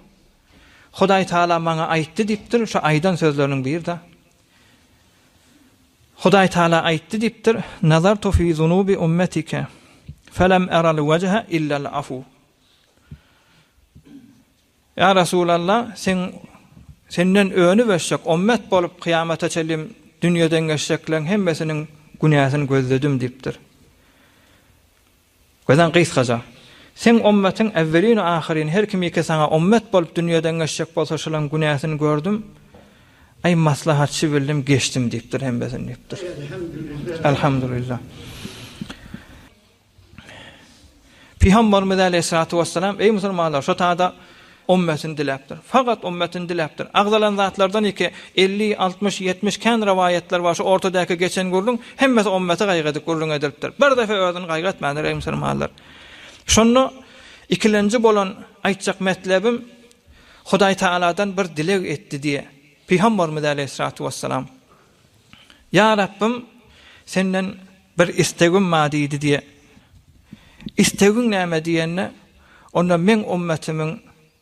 Hudaý Taala maňa aýtdy diýipdir, şu aýdan sözleriniň biri-de. Hudaý Taala aýtdy diýipdir, Nazartu fi zunubi ummetike, felem eral wejhe illel afu. Ýa Resulallah, seň Senden önüp ösjek, ommet bolup kyýamata çenli dünýeden geçjekleň hemmesiniň günäsini gözledim diýipdir. Gözän gysgaja. Seň ommetiň äwwelin-u ahyryn her kim ýeke saňa ommet bolup dünýeden geçjek bolsa şolaň günäsini gördüm. Aý maslahatçy bildim geçdim diýipdir hemmesini diýipdir. Elhamdülillah. Pygamberimiz aleýhissalatu wessalam, Eý musulmanlar, şo tada ummetini diläpdir. Fakat ummetini diläpdir. Agzalan zatlardan iki, 50, 60, 70 kän rowaýatlar bar, şu ortadaky geçen gürrüň, hemmesi ummeti gaýgy edip gürrüň edilipdir. Bir defe özüni gaýgy etmändir, eý musulmanlar. Şonda ikilenji bolan aýtjak metlebim, Hudaý Tagaladan bir dileg etdi diýe. Pygamberimiz aleýhissalatu wessalam, Ýa Rabbym, senden bir istegim bar diýdi diýe. Istegiň näme diýende, onda meň ummetimiň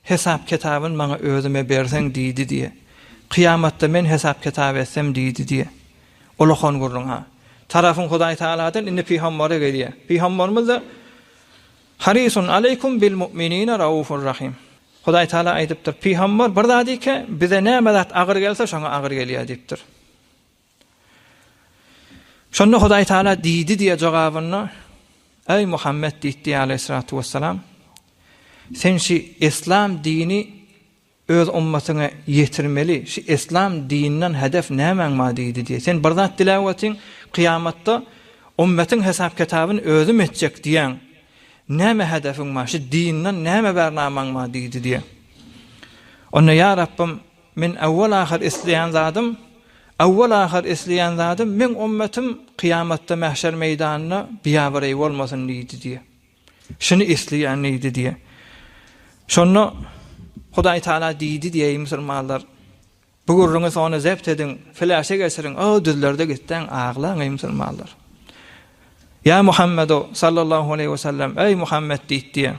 hesap-kitabyny maňa özüme berseň diýdi diýe. Kyýamatda men hesap-kitap etsem diýdi diýe. Ulakan gürrüň ha. Tarapyň Hudaý Tagaladan indi pygambere gelýär. Pygamberimiz-de Harisun aleýkum bil mu'minine raufur rahim. Hudaý Tagala aýdypdyr, pygamber bir zat ike, bize näme zat agyr gelse şoňa agyr gelýär diýipdir. Şonda Hudaý Tagala diýdi diýe jogabynda, Eý Muhammet diýdi aleýhissalatu wessalam, sen şi islam dini öz ummatyňa ýetirmeli, şi islam dininden hedef nämäň bar diýdi diýe. Sen bir zat diläp otyň, kyýamatda ummetiň hesap-kitabyny özüm etjek diýýäň. Näme hedefiň bar, şi dinden näme bernamaň bar diýdi diýe. Onda ýa Rabbym, Men awwal-ahyr isleýän zadym, awwal-ahyr isleýän zadym, meň ummetym kyýamatda mähşer meýdanynda biabraý bolmasyn diýdi diýe. Şuny isleýän diýdi diýe. Şonda Hudaý Taala diýdi diýe, eý musulmanlar, bu gürrüňi sona zebt ediň, flaşa geçiriň, o düzlerde gitseň aglaň eý musulmanlar. Ýa Muhammedu sallallahu aleýhi we sellem, eý Muhammet diýdi diýe.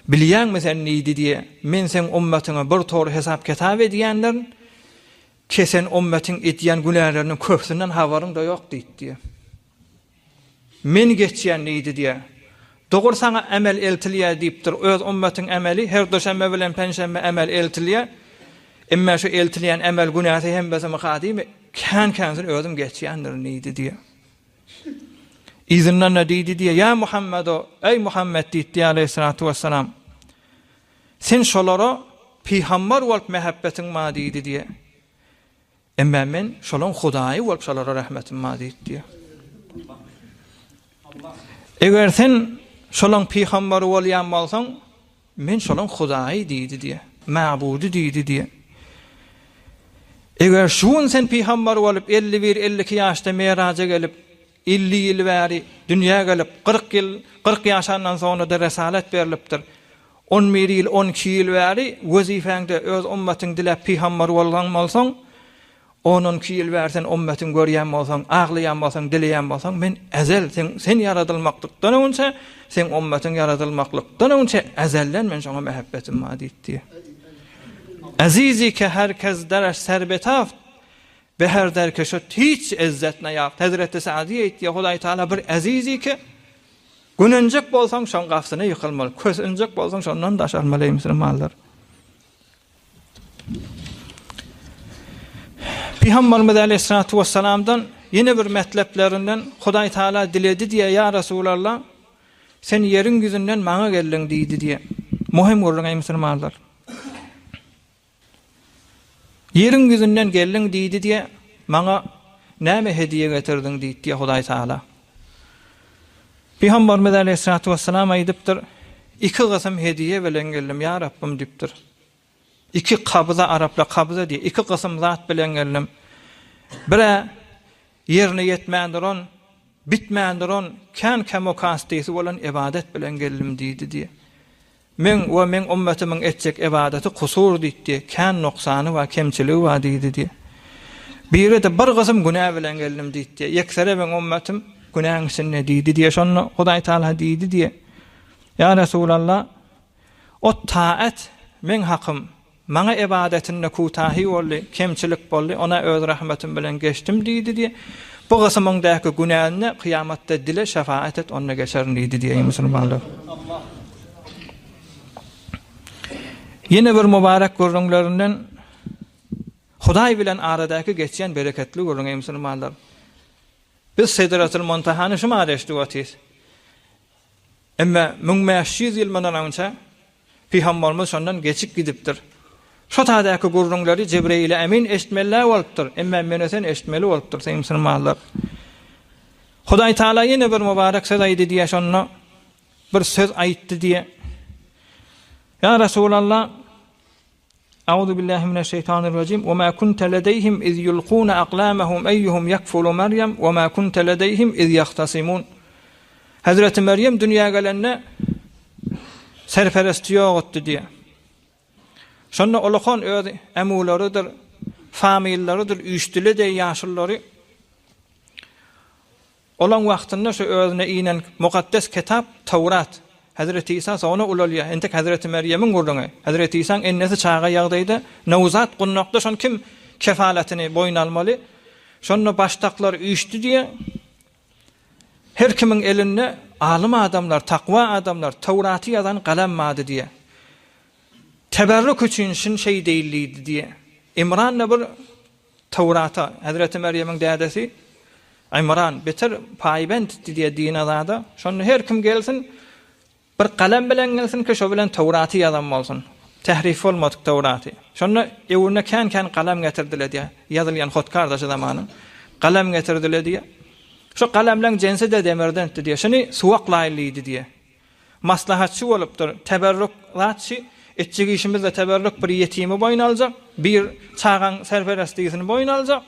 Bilýäňmi sen diýdi diýe, men seň ummatyňa bir tor hesap-kitap edýändirin, kesen ummetiň edýän günäleriniň köpüsinden habaryň-da ýok diýdi diýe. Men geçýän diýdi diýe. Dogry saňa emel eltilýär diýipdir, öz ummetiň emeli her duşenbe bilen penşenbe emel eltilýär. Emme şu eltilýän emel günäsi hemmesimi-ha diýme, kän-känsin özüm geçýändirin diýdi diýe. Yzyndan-da diýdi diýýär, Ýa Muhammedo, eý Muhammet diýdi aleýhissalatu wessalam. Sen şolara pygamber bolup mähebbetiň bar diýdi diýýär. Emma men şolaň Hudaýy bolup şolara rahmetim bar diýdi diýýär. Eger sen şolaň pygamberi bolýan bolsaň, Men şolaň Hudaýy diýdi diýe. Mabudy diýdi diýe. Eger şu gün sen pygamber bolup 51, 52 ýaşda Meraja gelip, 50 ýyl bäri dünýä gelip, 40 ýyl, 40 ýaşandan soňra-da resalet berlipdir. 11 ýyl, 12 ýyl bäri wezipäňde öz ummatyň diläp pygamber bolgan bolsaň, On-on iki ýyl bäri sen ummetiňi görýän bolsaň, aglaýan bolsaň, dileýän bolsaň, men ezel, seň, sen ýaradylmaklykdan öňünçä, seň ummetiň ýaradylmaklykdan öňünçä ezelden men şoňa mähebbetim bar diýipdi. Ezizi ke her kes dereş ser betaft, be her der ke şut hiç ezzet neýaft. Hezreti Sa'di aýtýar, Hudaý Taala bir ezizi ke, gönenjek bolsaň şoň gapysyna ýykylmaly, kösenjek bolsaň şondan daş almaly eý musulmanlar. Pygamberimiz Aleyhissalatu vesselamdan ýene bir metleplerinden Hudaý Taala diledi diýe ýa Resulallah sen ýeriň ýüzünden maňa geldiň diýdi diýe. Muhim gürrüň eý musulmanlar. Ýeriň ýüzünden geldiň diýdi diýe maňa näme hediýe getirdiň diýdi diýe Hudaý Taala. Pygamberimiz Aleyhissalatu vesselam aýdypdyr, Iki gysym hediýe bilen geldim ýa Rabbym diýipdir. Iki kabza araplar kabza diýýär. Iki gysym zat bilen geldim. Bir-ä ýerine ýetmän duran, bitmän duran, kän kemokastysy bolan ybadat bilen geldim diýdi diýýär. Meň we meň ummetimiň etjek ybadaty kusur diýdi, kän noksany bar, kemçiligi bar diýdi diýýär. Biri-de bir gysym günä bilen geldim diýdi. Ýeksere meň ummetim günäň içinde diýdi diýýär. Şonda Hudaý Taala diýdi diýýär. Ýa Resulallah, o taat meň hakym, Maňa ybadatynda kutahy boldy, kemçilik boldy, ona öz rahmetim bilen geçdim diýdi diýe. Bu gysymyňdaky günäni kyýamatda dile, şefaat et, onda geçerin diýdi diýe, eý musulmanlar. Ýene bir mübarek gürrüňlerinden Hudaý bilen aradaky geçýän bereketli gürrüň eý musulmanlar. Biz Sidratul Muntahany şu mahal eşidip otyrys. Emma 1500 ýyl mundan öňçe Pygamberimiz şondan geçip gidipdir. Şo taýdaky gürrüňleri Jebreýil Emin eşitmeli bolupdyr. Emma men sen eşitmeli bolupdyr, sen musulmanlar. Hudaý Taala ýene bir mübarek söz aýdy diýe şonda bir söz aýtdy diýe. Ýa Resulallah Auzu billahi mineşşeýtanirrajim. Ve ma kunte ledeyhim iz yulkuna aqlamahum eyyuhum yakfulu Meryem ve ma kunte ledeyhim iz yahtasimun. Hezreti Merýem dünýä gelende serperesti ýokdy diýýär. Şonda ulakan öz ämularydyr, famyllarydyr, üýşdüle deý ýaşululary Olaň wagtynda şu özüne inen mukaddes kitap Tawrat. Hezreti Isa soňra ulalýar. Entek Hezreti Merýemiň gürrüňi. Hezreti Isaň ennesi çaga ýagdaýda nowzat gundakda şony kim kefalatyny boýun almaly? Şonda başdaklar üýşdi diýýär. Her kimiň elinde alym adamlar, takwa adamlar, Tawraty ýazan galam bardy diýýär. Teberrük üçin şun şeý deýildi diýýär. Imran-da bir Töwrata, Hezreti Merýemiň dädesi Ymran beter paýbent diýýär dine zada. Şonda her kim gelsin, bir galem bilen gelsin ki, şo bilen Töwraty ýazan bolsun. Tährif bolmadyk Töwraty. Şonda öwrüne kän-kän galam getirdiler diýýär. Ýazylýan hotkar-da şu zamanyň. Galam getirdiler diýýär. Şo galamlaň jensi-de demirdendi diýýär. Şuny suwaklaýly diýdi diýýär. Maslahatçy bolupdyr. Teberrük zatçy, etjek işimizde teberrük bir ýetimi boýun aljak, bir çagaň serperestligisini boýun aljak.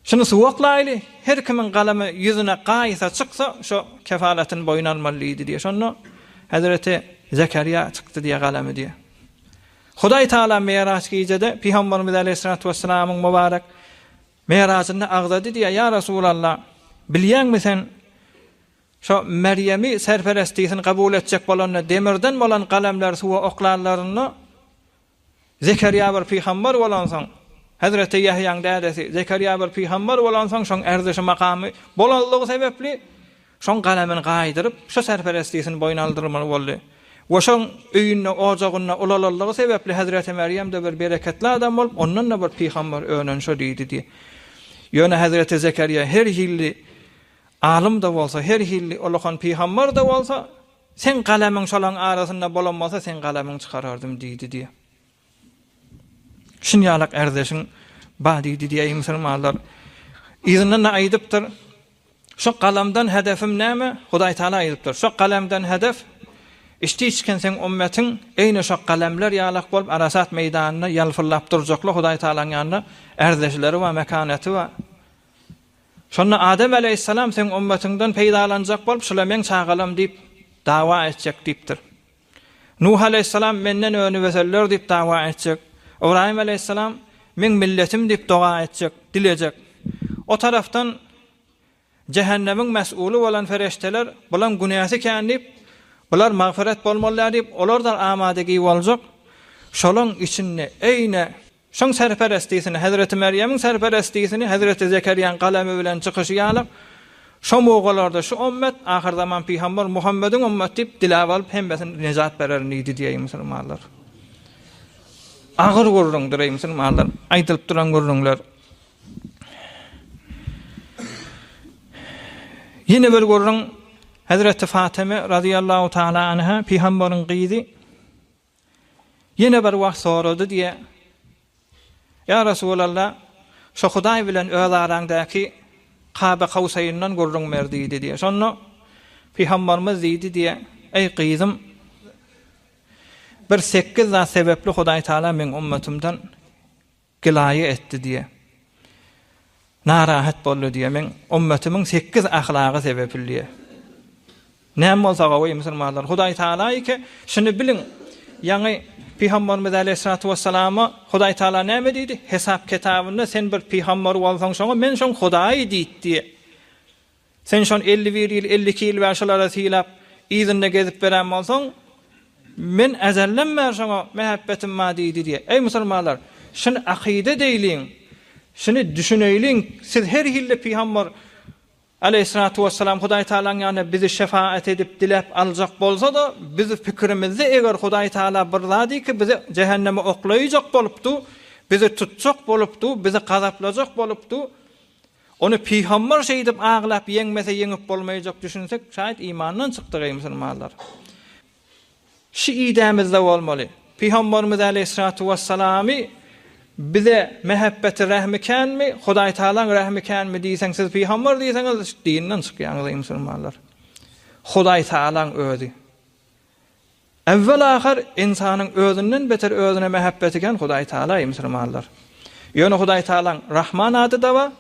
Şuny suwaklaýly, her kimiň galamy ýüzüne gaýsa çyksa, şo kefalatyny boýun almaly diýdi diýýär. Şonda Hezreti Zekeriýa çykdy diýýär galamy diýýär. Hudaý Tagala Miraç gijede Pygamberimiz aleýhissalatu wessalamyň mübarek Mirajynda agzady diýýär, Ýa Resulallah, bilýäňmi sen Şo Merýemi serperestligini kabul etjek bolanda demirden bolan galamlary suwa oklanlarynda Zekerýa bir pygamber bolansoň, Hezreti Ýahýaň dädesi Zekerýa bir pygamber bolansoň şoň erzişi makamy bolanlygy sebäpli şoň galamyny gaýdyryp şo serperestligini boýun aldyrmaly boldy. We şoň öýünde ojagynda ulalanlygy sebäpli Hezreti Merýem-de bir bereketli adam bolup ondan-da bir pygamber önen şo diýdi diýip. Ýöne Hezreti Zekerýa her hili Alym-da bolsa, her hilli ulakan pygamber-de bolsa, seň galamyň şolaň arasynda bolan bolsa, seň galamyňy çykarardym diýdi diýýär. Şunýalak ärdeşiň bar diýdi diýýär, eý musulmanlar. Yzyndan-da aýdypdyr, Şo galamdan hedefim näme? Hudaý Taala aýdypdyr, Şo galamdan hedef, içdi-içgin seň ümmetiň eýne şo galamlar ýalak bolup Arasat meýdanynda ýalpyldap durjaklar Hudaý Taalaň ýanynda ärdeşleri bar, mekaneti bar. Şonda Adem aleýhissalam seň ümmetiňden peýdalanjak bolup, şula meň çagalam diýip dawa etjek diýipdir. Nuh aleýhissalam menden önüp ösenler diýip dawa etjek. Ybraýym aleýhissalam meň milletim diýip doga etjek, dilejek. O tarapdan jähennemiň mes'uly bolan fereşteler bulaň günäsi kän diýip, bular magfyret bolmalylar diýip, olar-da amadegi boljak. Şolaň içinde eýne Şoň serperestisini, hezreti Merýemiň serperestisini hezreti Zekerýaň galamy bilen çykyşy ýaly, şo mugalarda şu ommet, ahyrzaman pygamber Muhammediň ummeti diýip diläp alyp hemmesini nejat bererin diýdi diýeý musulmanlar. Agyr gürrüňdir eý musulmanlar, aýdylyp duran gürrüňler. Ýene bir gürrüň Hezreti Fatyma razyýallahu taala anha pygamberiň gyzy Ýene bir wagt sorady diýýär, Ýa Resulallah, şo Hudaý bilen öz araňdaky Kabe Kawseýinden gürrüň ber diýdi diýýär. Şonda Pygambarymyz diýdi diýýär, Eý gyzym, bir sekiz zat sebäpli Hudaý Tagala meň ummatymdan Gilaýa etdi diýe. Narahat boldy diýe. Meň ummatymyň sekiz ahlagy sebepli diýe. Näme bolsa gowy musulmanlar. Hudaý Taala ike şuny biliň. Ýaňy Pygamberimiz Aleýhissalatu wessalama Hudaý Taala näme diýdi? Hesap kitabynda sen bir pygamber bolsaň şoňa men şoň Hudaýy diýdi diýe. Sen şon 51 ýyl, 52 ýyl bäri şolara sylap, yzynda gezip beren bolsaň, Men ezelden bäri şoňa mähepbetim bar diýdi diýýär. Eý musulmanlar, şuny akyda edeýliň, şuny düşüneýliň, siz her hilli pygamber aleýhissalatu wessalam Hudaý Tagalaň ýanynda bizi şefaat edip diläp aljak bolsa-da, biz pikirimizde eger Hudaý Tagala bir zadyky bizi jähenneme oklaýjak bolupdy, bizi tutjak bolupdy, bizi gazaplajak bolupdy, Ony pygamber şeýdip aglap ýeňmese ýeňip bolmaýjak düşünsek şaýat imandan çykdyk eý musulmanlar. Şi idämizde bolmaly. Pygamberimiz aleýhissalatu wessalamy bize mähebbeti rähmi känmi, Hudaý Tagalaň rähmi känmi diýseň siz pygamber diýseňiz dinden çykýaňyz eý musulmanlar. Hudaý Tagalaň özi. Äwwel-ahyr ynsanyň özünden beter özüne mähebbeti kän Hudaý Tagala eý musulmanlar. Ýöne Hudaý Tagalaň Rahman ady-da bar.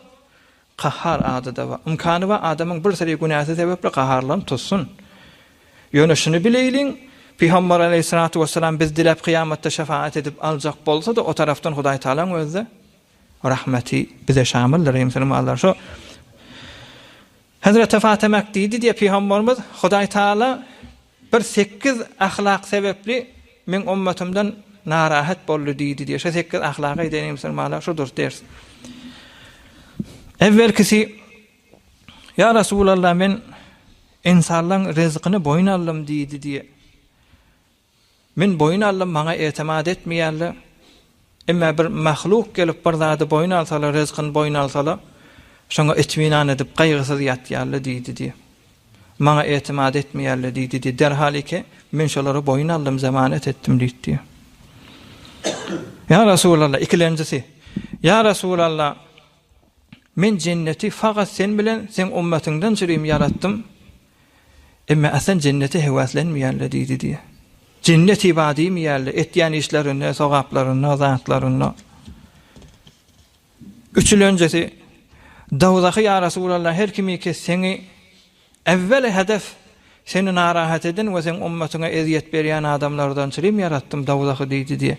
Kahhar ady-da bar. Ymkany bar adamyň bir seri günäsi sebäpli gaharlanyp tutsun. Ýöne şuny bileýliň, Pygamber aleýhissalatu wessalam biz diläp kyýamatda şefaat edip aljak bolsa-da o tarapdan Hudaý Tagalaň özi-de rahmeti bize şamyldyr eý musulmanlar. Şo Hezreti Fatymak diýdi diýe Pygamberimiz Hudaý Tagala bir sekiz ahlak sebäpli meň ummatymdan narahat boldy diýdi diýe. Şo sekiz ahlagy aýdaýyn eý musulmanlar şudur ders. Evvelkisi Ýa Resulallah men ynsanlaň rezkyny boýun aldym diýdi diýe. Men boýun aldym maňa etimat etmeýärler. Emma bir mahluk gelip bir zady boýun alsalar rezkyny boýun alsalar şoňa itminan edip gaýgysyz ýatýarlar diýdi diýe. Maňa etimat etmeýärler diýdi diýe. Derhal eke men şolara boýun aldym zemanet etdim diýdi diýe. Ýa Resulallah ikilenjisi. Ýa Resulallah Men jenneti fakat sen bilen seň ummatyňdan çürim ýaratdym. Emme asan jennete höweslenmeýärler diýdi diýe. Jennet iba diýmeýärler etýän işlerinde, sogaplarynda, zatlarynda. Üçülenjisi, Dowzahy ýa Resulallah her kimi ki seňi Äwweli hedef, seni narahat eden we seň ummatyňa ezýet berýän adamlardan çirim ýaratdym dowzahy diýdi diýe.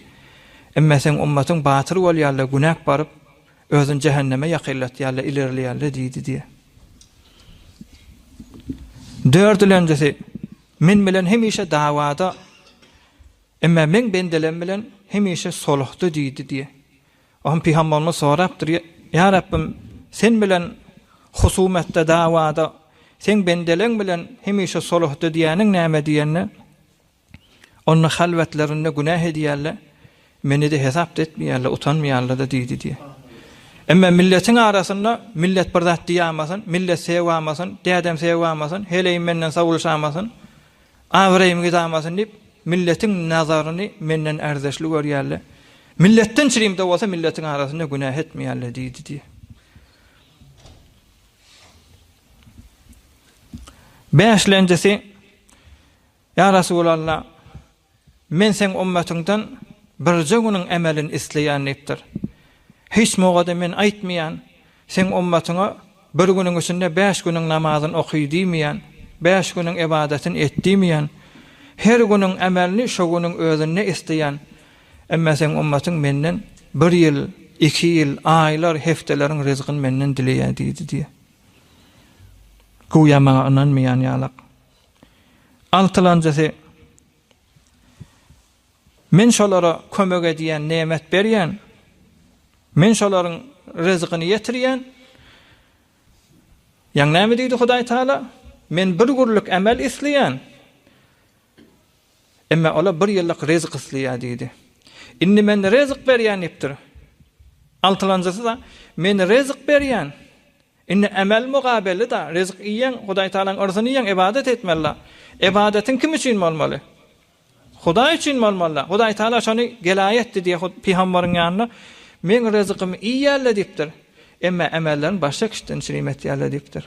Emme seň ummatyň batyr bolýarlar, günäk baryp, özüni jähenneme ýakynlatýarlar, ilerleýärler diýdi diýe. Dördülenjisi, men bilen hemişe dawada, emme meň bendelem bilen hemişe soluhda diýdi diýe. Oňa pygamberimiz sorapdyr, Ýa Rabbym, Sen bilen husumetde, dawada, Seň bendeleň bilen hemişe suluhda diýýäniň näme diýende, Onda halwetlerinde günäh edýärler, meni-de hesap-da etmeýärler, utanmaýarlar-da diýdi diýýär. Emma milletiň arasynda millet bir zat diýamasyn, millet sewamasyn, dädem sewamasyn, heleýim menden sawulşamasyn, Abraýym gidamasyn diýip, milletiň nazaryny menden ärzeşli görýärler. Milletden çirimde bolsa milletiň arasynda günäh etmeýärler diýdi diýýär. Bäşlenjisi, Ýa Resulallah, men seň ummatyňdan birje günüň emelini isleýän diýipdir. Hiç mogada men aýtmaýan, seň ummatyňa bir günüň içinde bäş günüň namazyny oky diýmeýän, bäş günüň ybadatyny et diýmeýän. Her günüň emelini şo günüň özünde isleýän. Emma seň ummatyň menden bir ýyl, iki ýyl, aýlar, hepdeleriň ryzkyny menden dileýär diýdi diýýär. Güýä maňa ynanmaýan ýalak. Altylanjysy, Men şolara kömek edýän, nemet berýän. Men şolaryň ryzkyny ýetirýän. Ýaňy näme diýdi Hudaý Taala? Men bir günlük emel isleýän. Emma olar bir ýyllyk ryzk isleýär diýdi. Indi men ryzk berýän diýipdir. Altylanjysy-da, men ryzk berýän. Indi emel mugabeli-da, ryzk iýýäň, Hudaý Tagalaň yrzyny iýýäň, ybadat etmeli-da. Ybadatyň kim üçin bolmaly? Hudaý üçin bolmaly-da. Hudaý Tagala şony gelaý etdi diýýär hut pygambaryň ýanynda, Meň ryzkymy iýýärler diýipdir. Emma emellerini başga kişiden çirim etýärler diýipdir.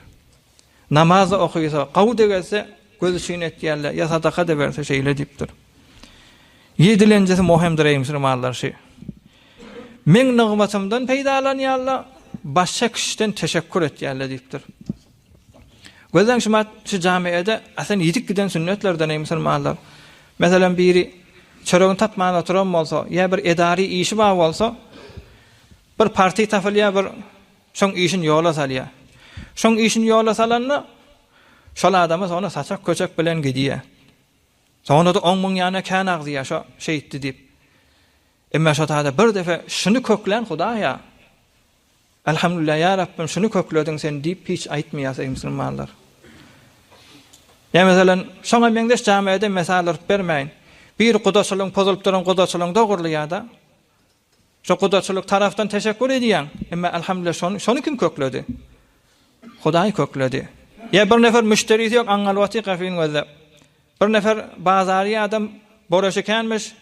Namaz-da okysa, gowy-da gelse, göz üçin etýärler, ýa sadaka-da berse şeýle diýipdir. Ýedilenjisi mohemdir eý musulmanlar şi. Meň nygmatymdan peýdalanýarlar, başga kişiden teşekkür etýärler diýipdir. Gözleň şu mat şu jamiede asan ýitip giden sünnetlerden eý musulmanlar. Meselem biri çöregini tapman oturan bolsa, ýa bir edary işi bar bolsa, bir partiý tapylýar, bir şoň işini ýola salýar. Şoň işini ýola salanda şol adama soňra saçak köçek bilen gidýär. Soňra-da oň muň ýanyna kän agzýar şo şeýtdi diýip. Emma şo taýda bir depe şuny köklän Hudaýa. Elhamdülillah ýa Rabbim şuny köklediň sen diýip hiç aýtmaýas eý musulmanlar. Ýa meselem şoňa meňzeş jamiede mysal urup bermäýin. Bir gudaçylygyň pozulyp duran gudaçylygyň dogruly ýa-da şo gudaçylyk tarapdan teşekkür edýäň. Emma elhamdülillah şony şony kim kökledi? Hudaý kökledi. Ýa bir nefer müşderisi ýok aňňalyp otyr gafyny gözläp. Bir nefer bazary adam boreşi känmiş.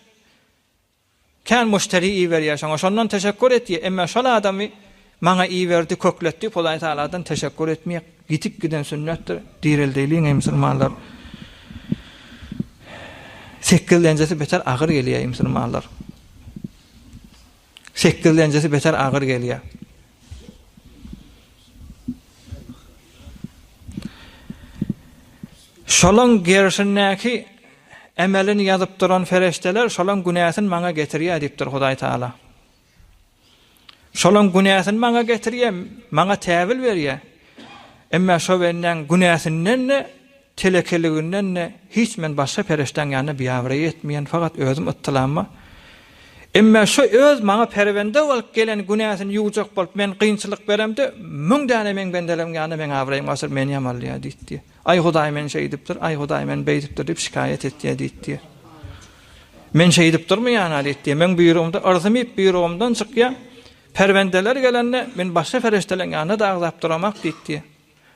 Kän muşteri iberýär şoňa şondan teşekkür etýär emma şol adamy maňa iberdi kökletdi Hudaý Tagaladan teşekkür etmek ýitip giden sünnetdir direldeýliň eý musulmanlar sekizlenjisi beter agyr gelýär eý musulmanlar sekizlenjisi beter agyr gelýär. Şolaň gerşindäki emelini ýazyp duran fereşdeler şolaň günäsini maňa getirýär diýipdir Hudaý Taala. Şolaň günäsini maňa getirýär, maňa täwil berýär. Emma şo bendäň günäsinden-de, telekeliginden-de hiç men başga pereşdäň ýanynda biabraý etmeýän, fakat özüm yttylamma. Emma şo öz maňa perbende bolup gelen günäsini ýuwjak bolup men kynçylyk beremde, müň däne meň bendeleriň ýanynda meň abraýym gaçyryp meni ýamanlaýar diýdi. Aý Hudaý men şeýdipdir, aý Hudaý men beýdipdir diýip şikaýat etýär diýdi. Men şeýdip durmaýan-a diýdi. Meň buýrugymda yrsym iýip buýrugymdan çykýar. Perwendeler gelende men başga pereşdeleriň ýanynda-da agzap duramak diýdi.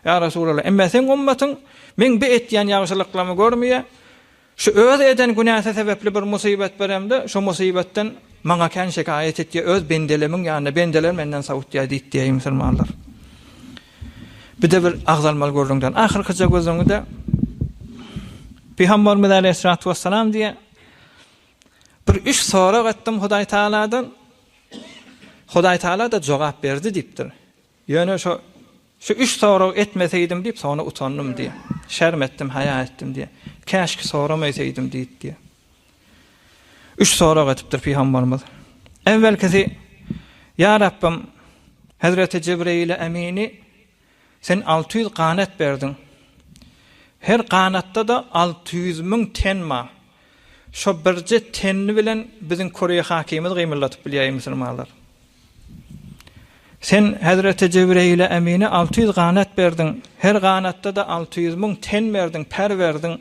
Ýa Resulallah, emma seň ummatyň meň bi etýän ýagşylyklarymy görmeýär. Şu öz eden günäsi sebäpli bir musybat beremde, şo musybatdan maňa kän şikaýat etýär, öz bendelemiň ýanynda bendeler menden sowutýar diýdi, eý musulmanlar. Bir-de bir agzalmaly gürrüňden. Ahyrkyja gürrüňi-de Pygamberimiz aleýhissalatu wessalam diýýär, Bir üç sorag etdim Hudaý Tagaladan. Hudaý Tagala-da jogap berdi diýipdir. Ýöne şo şu üç sorag etmeseýdim diýip soňra utandym diýýär. Şerm etdim, haýa etdim diýýär. Käşki soramaýsaýdym diýip diýýär. Üç sorag edipdir pygamberimiz. Äwwelkisi, Ýa Rabbym, Hezreti Jibreýile Emini sen 600 ganat berdiň. Her ganatda-da 600 müň ten bar. Şo birje tenni bilen biziň küreýi hakymyz gymyldatyp bilýär, eý musulmanlar. Sen Hezreti Jibreýile Emine 600 ganat berdiň. Her ganatda-da 600 müň ten berdiň, per berdiň.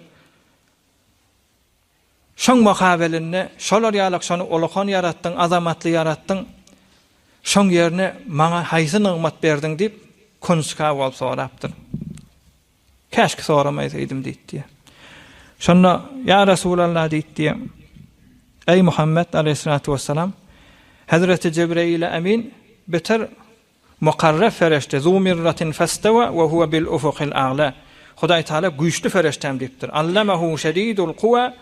Şoň mukabelinde şolar ýalak şony ulakan ýaratdyň, azamatly ýaratdyň. Şoň ýerine maňa haýsy nygmat berdiň diýip, künjkaw bolup sorapdyr. Käşki soramaýsaýdym diýipdi. Şonda, Ýa Resulallah diýipdi. Eý Muhammet aleýhissalatu wessalam, Hezreti Jebreýil Emin beter Mukarreb fereşte, zu mirratin festewa we huwe bil ufukil a'la. Hudaý Taala güýçli fereştäm diýipdir. Allamahu şedidul kuwa,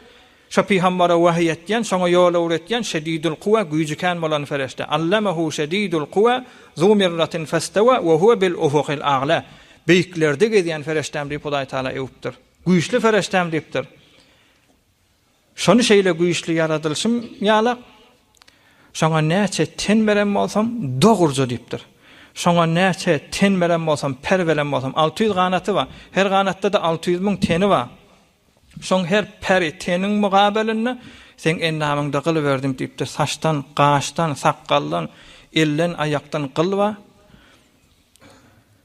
şo pygambere wahyý etýän, şoňa ýol öwretýän şedidul kuwa, güýji kän bolan fereşte. Allamahu şedidul kuwa, zu mirratin festewa we huwe bil ufukil a'la. Beýiklerde gezýän fereştäm diýip Hudaý Taala öwüpdir. Güýçli fereştäm diýipdir. Şony şeýle güýçli ýaradylyşym ýalak, şoňa näçe ten beren bolsam, dogruja diýipdir. Şoňa näçe ten beren bolsam, per beren bolsam, 600 ganaty bar. Her ganatda-da 600 müň teni bar. Şoň her peri, teniň mugabelinde seň endamyňda gyl berdim diýipdir. Saçdan, gaşdan, sakgaldan, elden, aýakdan gyl bar.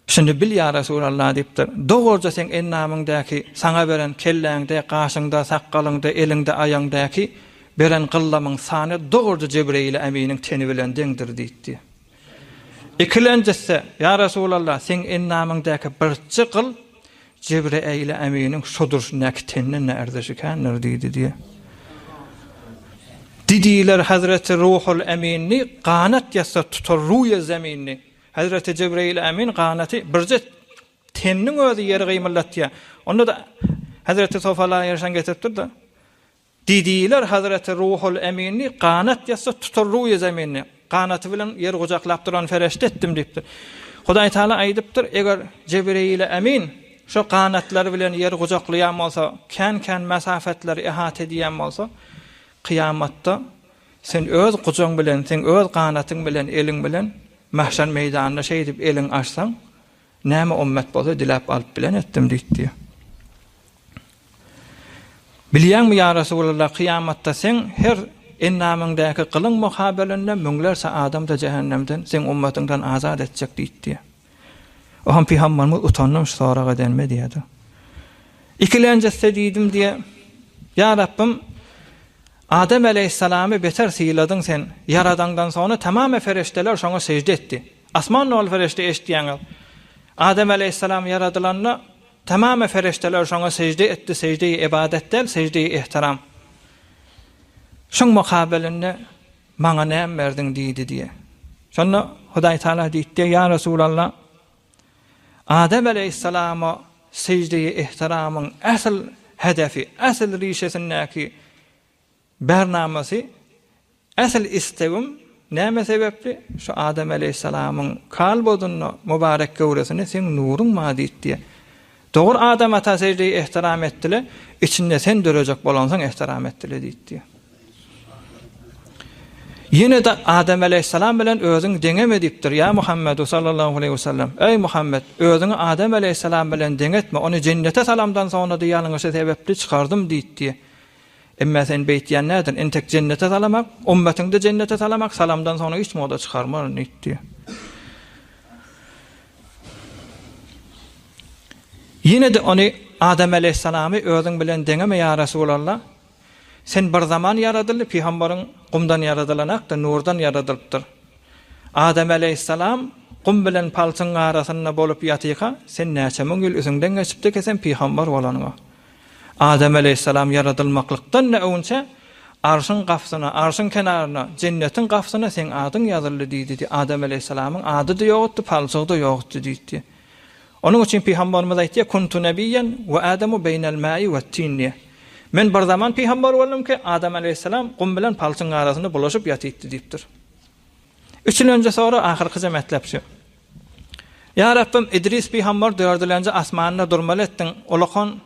Şuny bil ýa Resulallah diýipdir. Dogruja seň endamyňdaky, saňa beren kelläňde, gaşyňda, sakgalyňda, eliňde, aýaňdaky beren gyllamyň sany dogruja Jebreýil Eminiň teni bilen deňdir diýipdi. Ikilenjisi, ýa Resulallah, seň endamyňdaky birje gyl Jebreýil Eminiň şo durşundaky tenden-de ärdeşi kändir diýdi diýýär. Didiler Hazreti Ruhul Eminni ganat ýazsa tutar ruýe zeminni. Hezreti Jebreýil Emin ganaty birje teniniň özi ýeri gymyldatýar. Onda-da Hezreti Sofala ýerşen getiripdir-de. Didiler Hezreti Ruhul Eminni ganat ýazsa tutar ruýy zeminni. Ganaty bilen ýeri gujaklap duran fereşte etdim diýipdir. Hudaý Taala aýdypdyr, eger Jebreýil Emin şo ganatlary bilen ýeri gujaklaýan bolsa, kän-kän mesafetleri ihata edýän bolsa, kyýamatda Sen öz gujaň bilen, seň öz ganatyň bilen, eliň bilen mahşer meýdanynda şeýdip eliňi açsaň, näme ommet bolsa diläp alyp bilen etdim diýipdi. Bilýäňmi, ýa Resulallah, kyýamatda seň her endamyňdaky gylyň mukabelinde müňlerçe adam-da jähennemden, seň ummatyňdan azat etjek diýipdi. Oňa pygamberimiz utandym şu sorag edenime diýýärdi. Ikilenjisi diýdim diýe, Ýa Rabbym, Adam aleýhissalamy beter syladyň sen, ýaradaňdan soňra tamamy fereşdeler şoňa sežde etdi. Asman doly fereşde eşitýäňiz. Adam aleýhissalam ýaradylanda tamamy fereşdeler şoňa sežde etdi, seždeýi ybadat däl, seždeýi ihtiram. Şoň mukabelinde maňa näme berdiň diýdi diýe. Şonda Hudaý Taala diýdi, Ýa Resulallah, Adam aleýhissalama seždeýi ihtiramyň äsl hedefi, äsl rişesindäki bernamasy, äsl istegim näme sebäpli? Şu Adam aleýhissalamyň kalbodunda, mübarek göwresinde seň nuruň bar diýdi. Dogry Adam ata sejdeyi ehtiram etdile, içinde sen dörejek bolansoň ehtiram etdile diýipdi. Ýene-de Adam aleýhissalam bilen özüňi deňeme diýipdir, Ýa Muhammedu sallallahu aleýhi we sellem, Eý Muhammet, özüňi Adam aleýhissalam bilen deňetme, ony jennete salamdan soňra-da ýalňyşy sebäpli çykardym diýipdi. Emmä sen beýtýän nädin, entek jennete salamak, ummetiňi-de jennete salamak, salamdan soňra hiç moda çykarmaryn diýipdi. Ýene-de ony Adam aleýhissalamy özüň bilen deňeme ýa Resulallah, Sen bir zaman ýaradyldy, pygambaryň gumdan ýaradylanakda, nurdan ýaradylypdyr. Adam aleýhissalam gum bilen palçygyň arasynda bolup ýatyka, sen näçe müň ýyl üsüňden geçipdi ki, sen pygambar bolanyňa. Adam aleýhissalam ýaradylmaklykdan-da öňçe Arşyň gapysyna, Arşyň kenaryna, Jennetiň gapysyna seň adyň ýazyldy diýdi. Adam aleýhissalamyň ady-da ýokdy, palçygy-da ýokdy diýdi. Onuň üçin pygamberimiz aýtýar, Kuntu nebiýen we Adamu beýnel ma'i we-tin diýýär. Men bir zaman pygamber boldum ki, Adam aleýhissalam gum bilen palçygyň arasynda bulaşyp ýatypdy diýipdir. Üçülenji sorag ahyrkyja metlep şu. Ýa Rabbim, Idris pygamber dördülenji asmanda durmaly etdiň, ulakan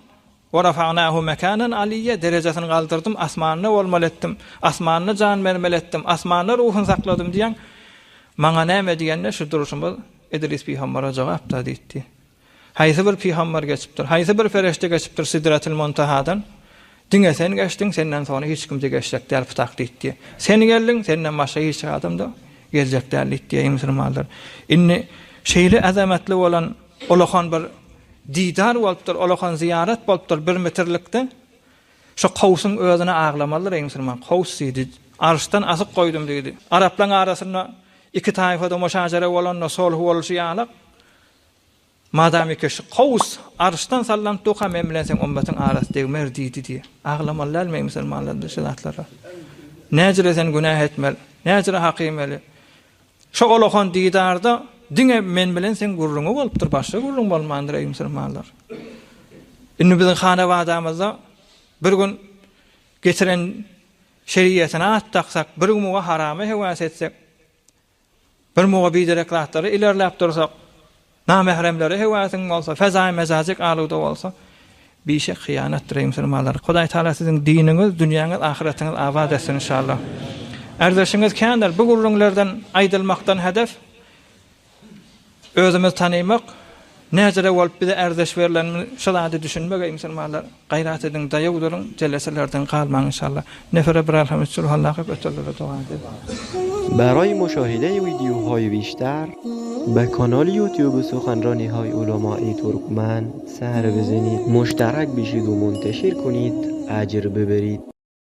We rafa'nahu mekanan aliyya derejesini galdyrdym, asmanda bolmaly etdim, asmanda jan bermeli etdim, asmanda ruhuny sakladym diýýäň. Maňa näme diýende şu durşumyz Idris pygambere jogap-da diýipdi. Haýsy bir pygamber geçipdir, haýsy bir pereşte geçipdir Sidratil Muntahadan? Diňe sen geçdiň, senden soňra hiç kimde geçjek däl pytak diýipdi. Sen geldiň, senden başga hiç adam-da geljek däl diýipdi, eý musulmanlar. Indi şeýle azamatly bolan Ulakan bir didar bolupdyr, ulakan zyýarat bolupdyr bir metrlikde. Şo kowsuň özüne aglamalydyr eý musulman. Kows diýdi. Arşdan asyp goýdum diýdi. Araplaň arasynda iki taýfada muşajara bolanda solh boluşy ýalak. Madamiki şu kows arşdan sallanyp durka men bilen seň ummetiň arasy degmer diýdi diýýär. Aglamaly dälmi eý musulmanlar şu zatlara. Näjire sen günäh etmeli, näjire hak iýmeli. Şo olakan didarda diňe men bilen seň gürrüňi bolupdyr, başga gürrüň bolmandyr eý musulmanlar. Indi biziň hanabadamyzda bir gün getiren şeriýetine at daksak, bir gün muňa harama höwes etsek, bir muňa biderek zatlara ilerläp dursak, Namähremlere höwesiň bolsa, fezaýy mejajyk aluwda bolsa, bişek hyýanatdyr eý musulmanlar. Hudaý Tagala siziň diniňiz, dünýäňiz, ahyretiňiz abat etsin inşallah. Ärdeşiňiz kändir. Bu gürrüňlerden aýdylmakdan hedef özümizi tanymak, näjere bolup bize ärdeş berlenini şu zady düşünmek eý musulmanlar. Gaýrat ediň daýaw duruň jeleselerden galmaň inşallah. Nefere bir alhamüçür hallakyp öterlere doga edip. برای مشاهده ویدیوهای بیشتر به کانال یوتیوب سخنرانی های علمای ترکمن سر بزنید مشترک بشید و منتشر کنید اجر ببرید.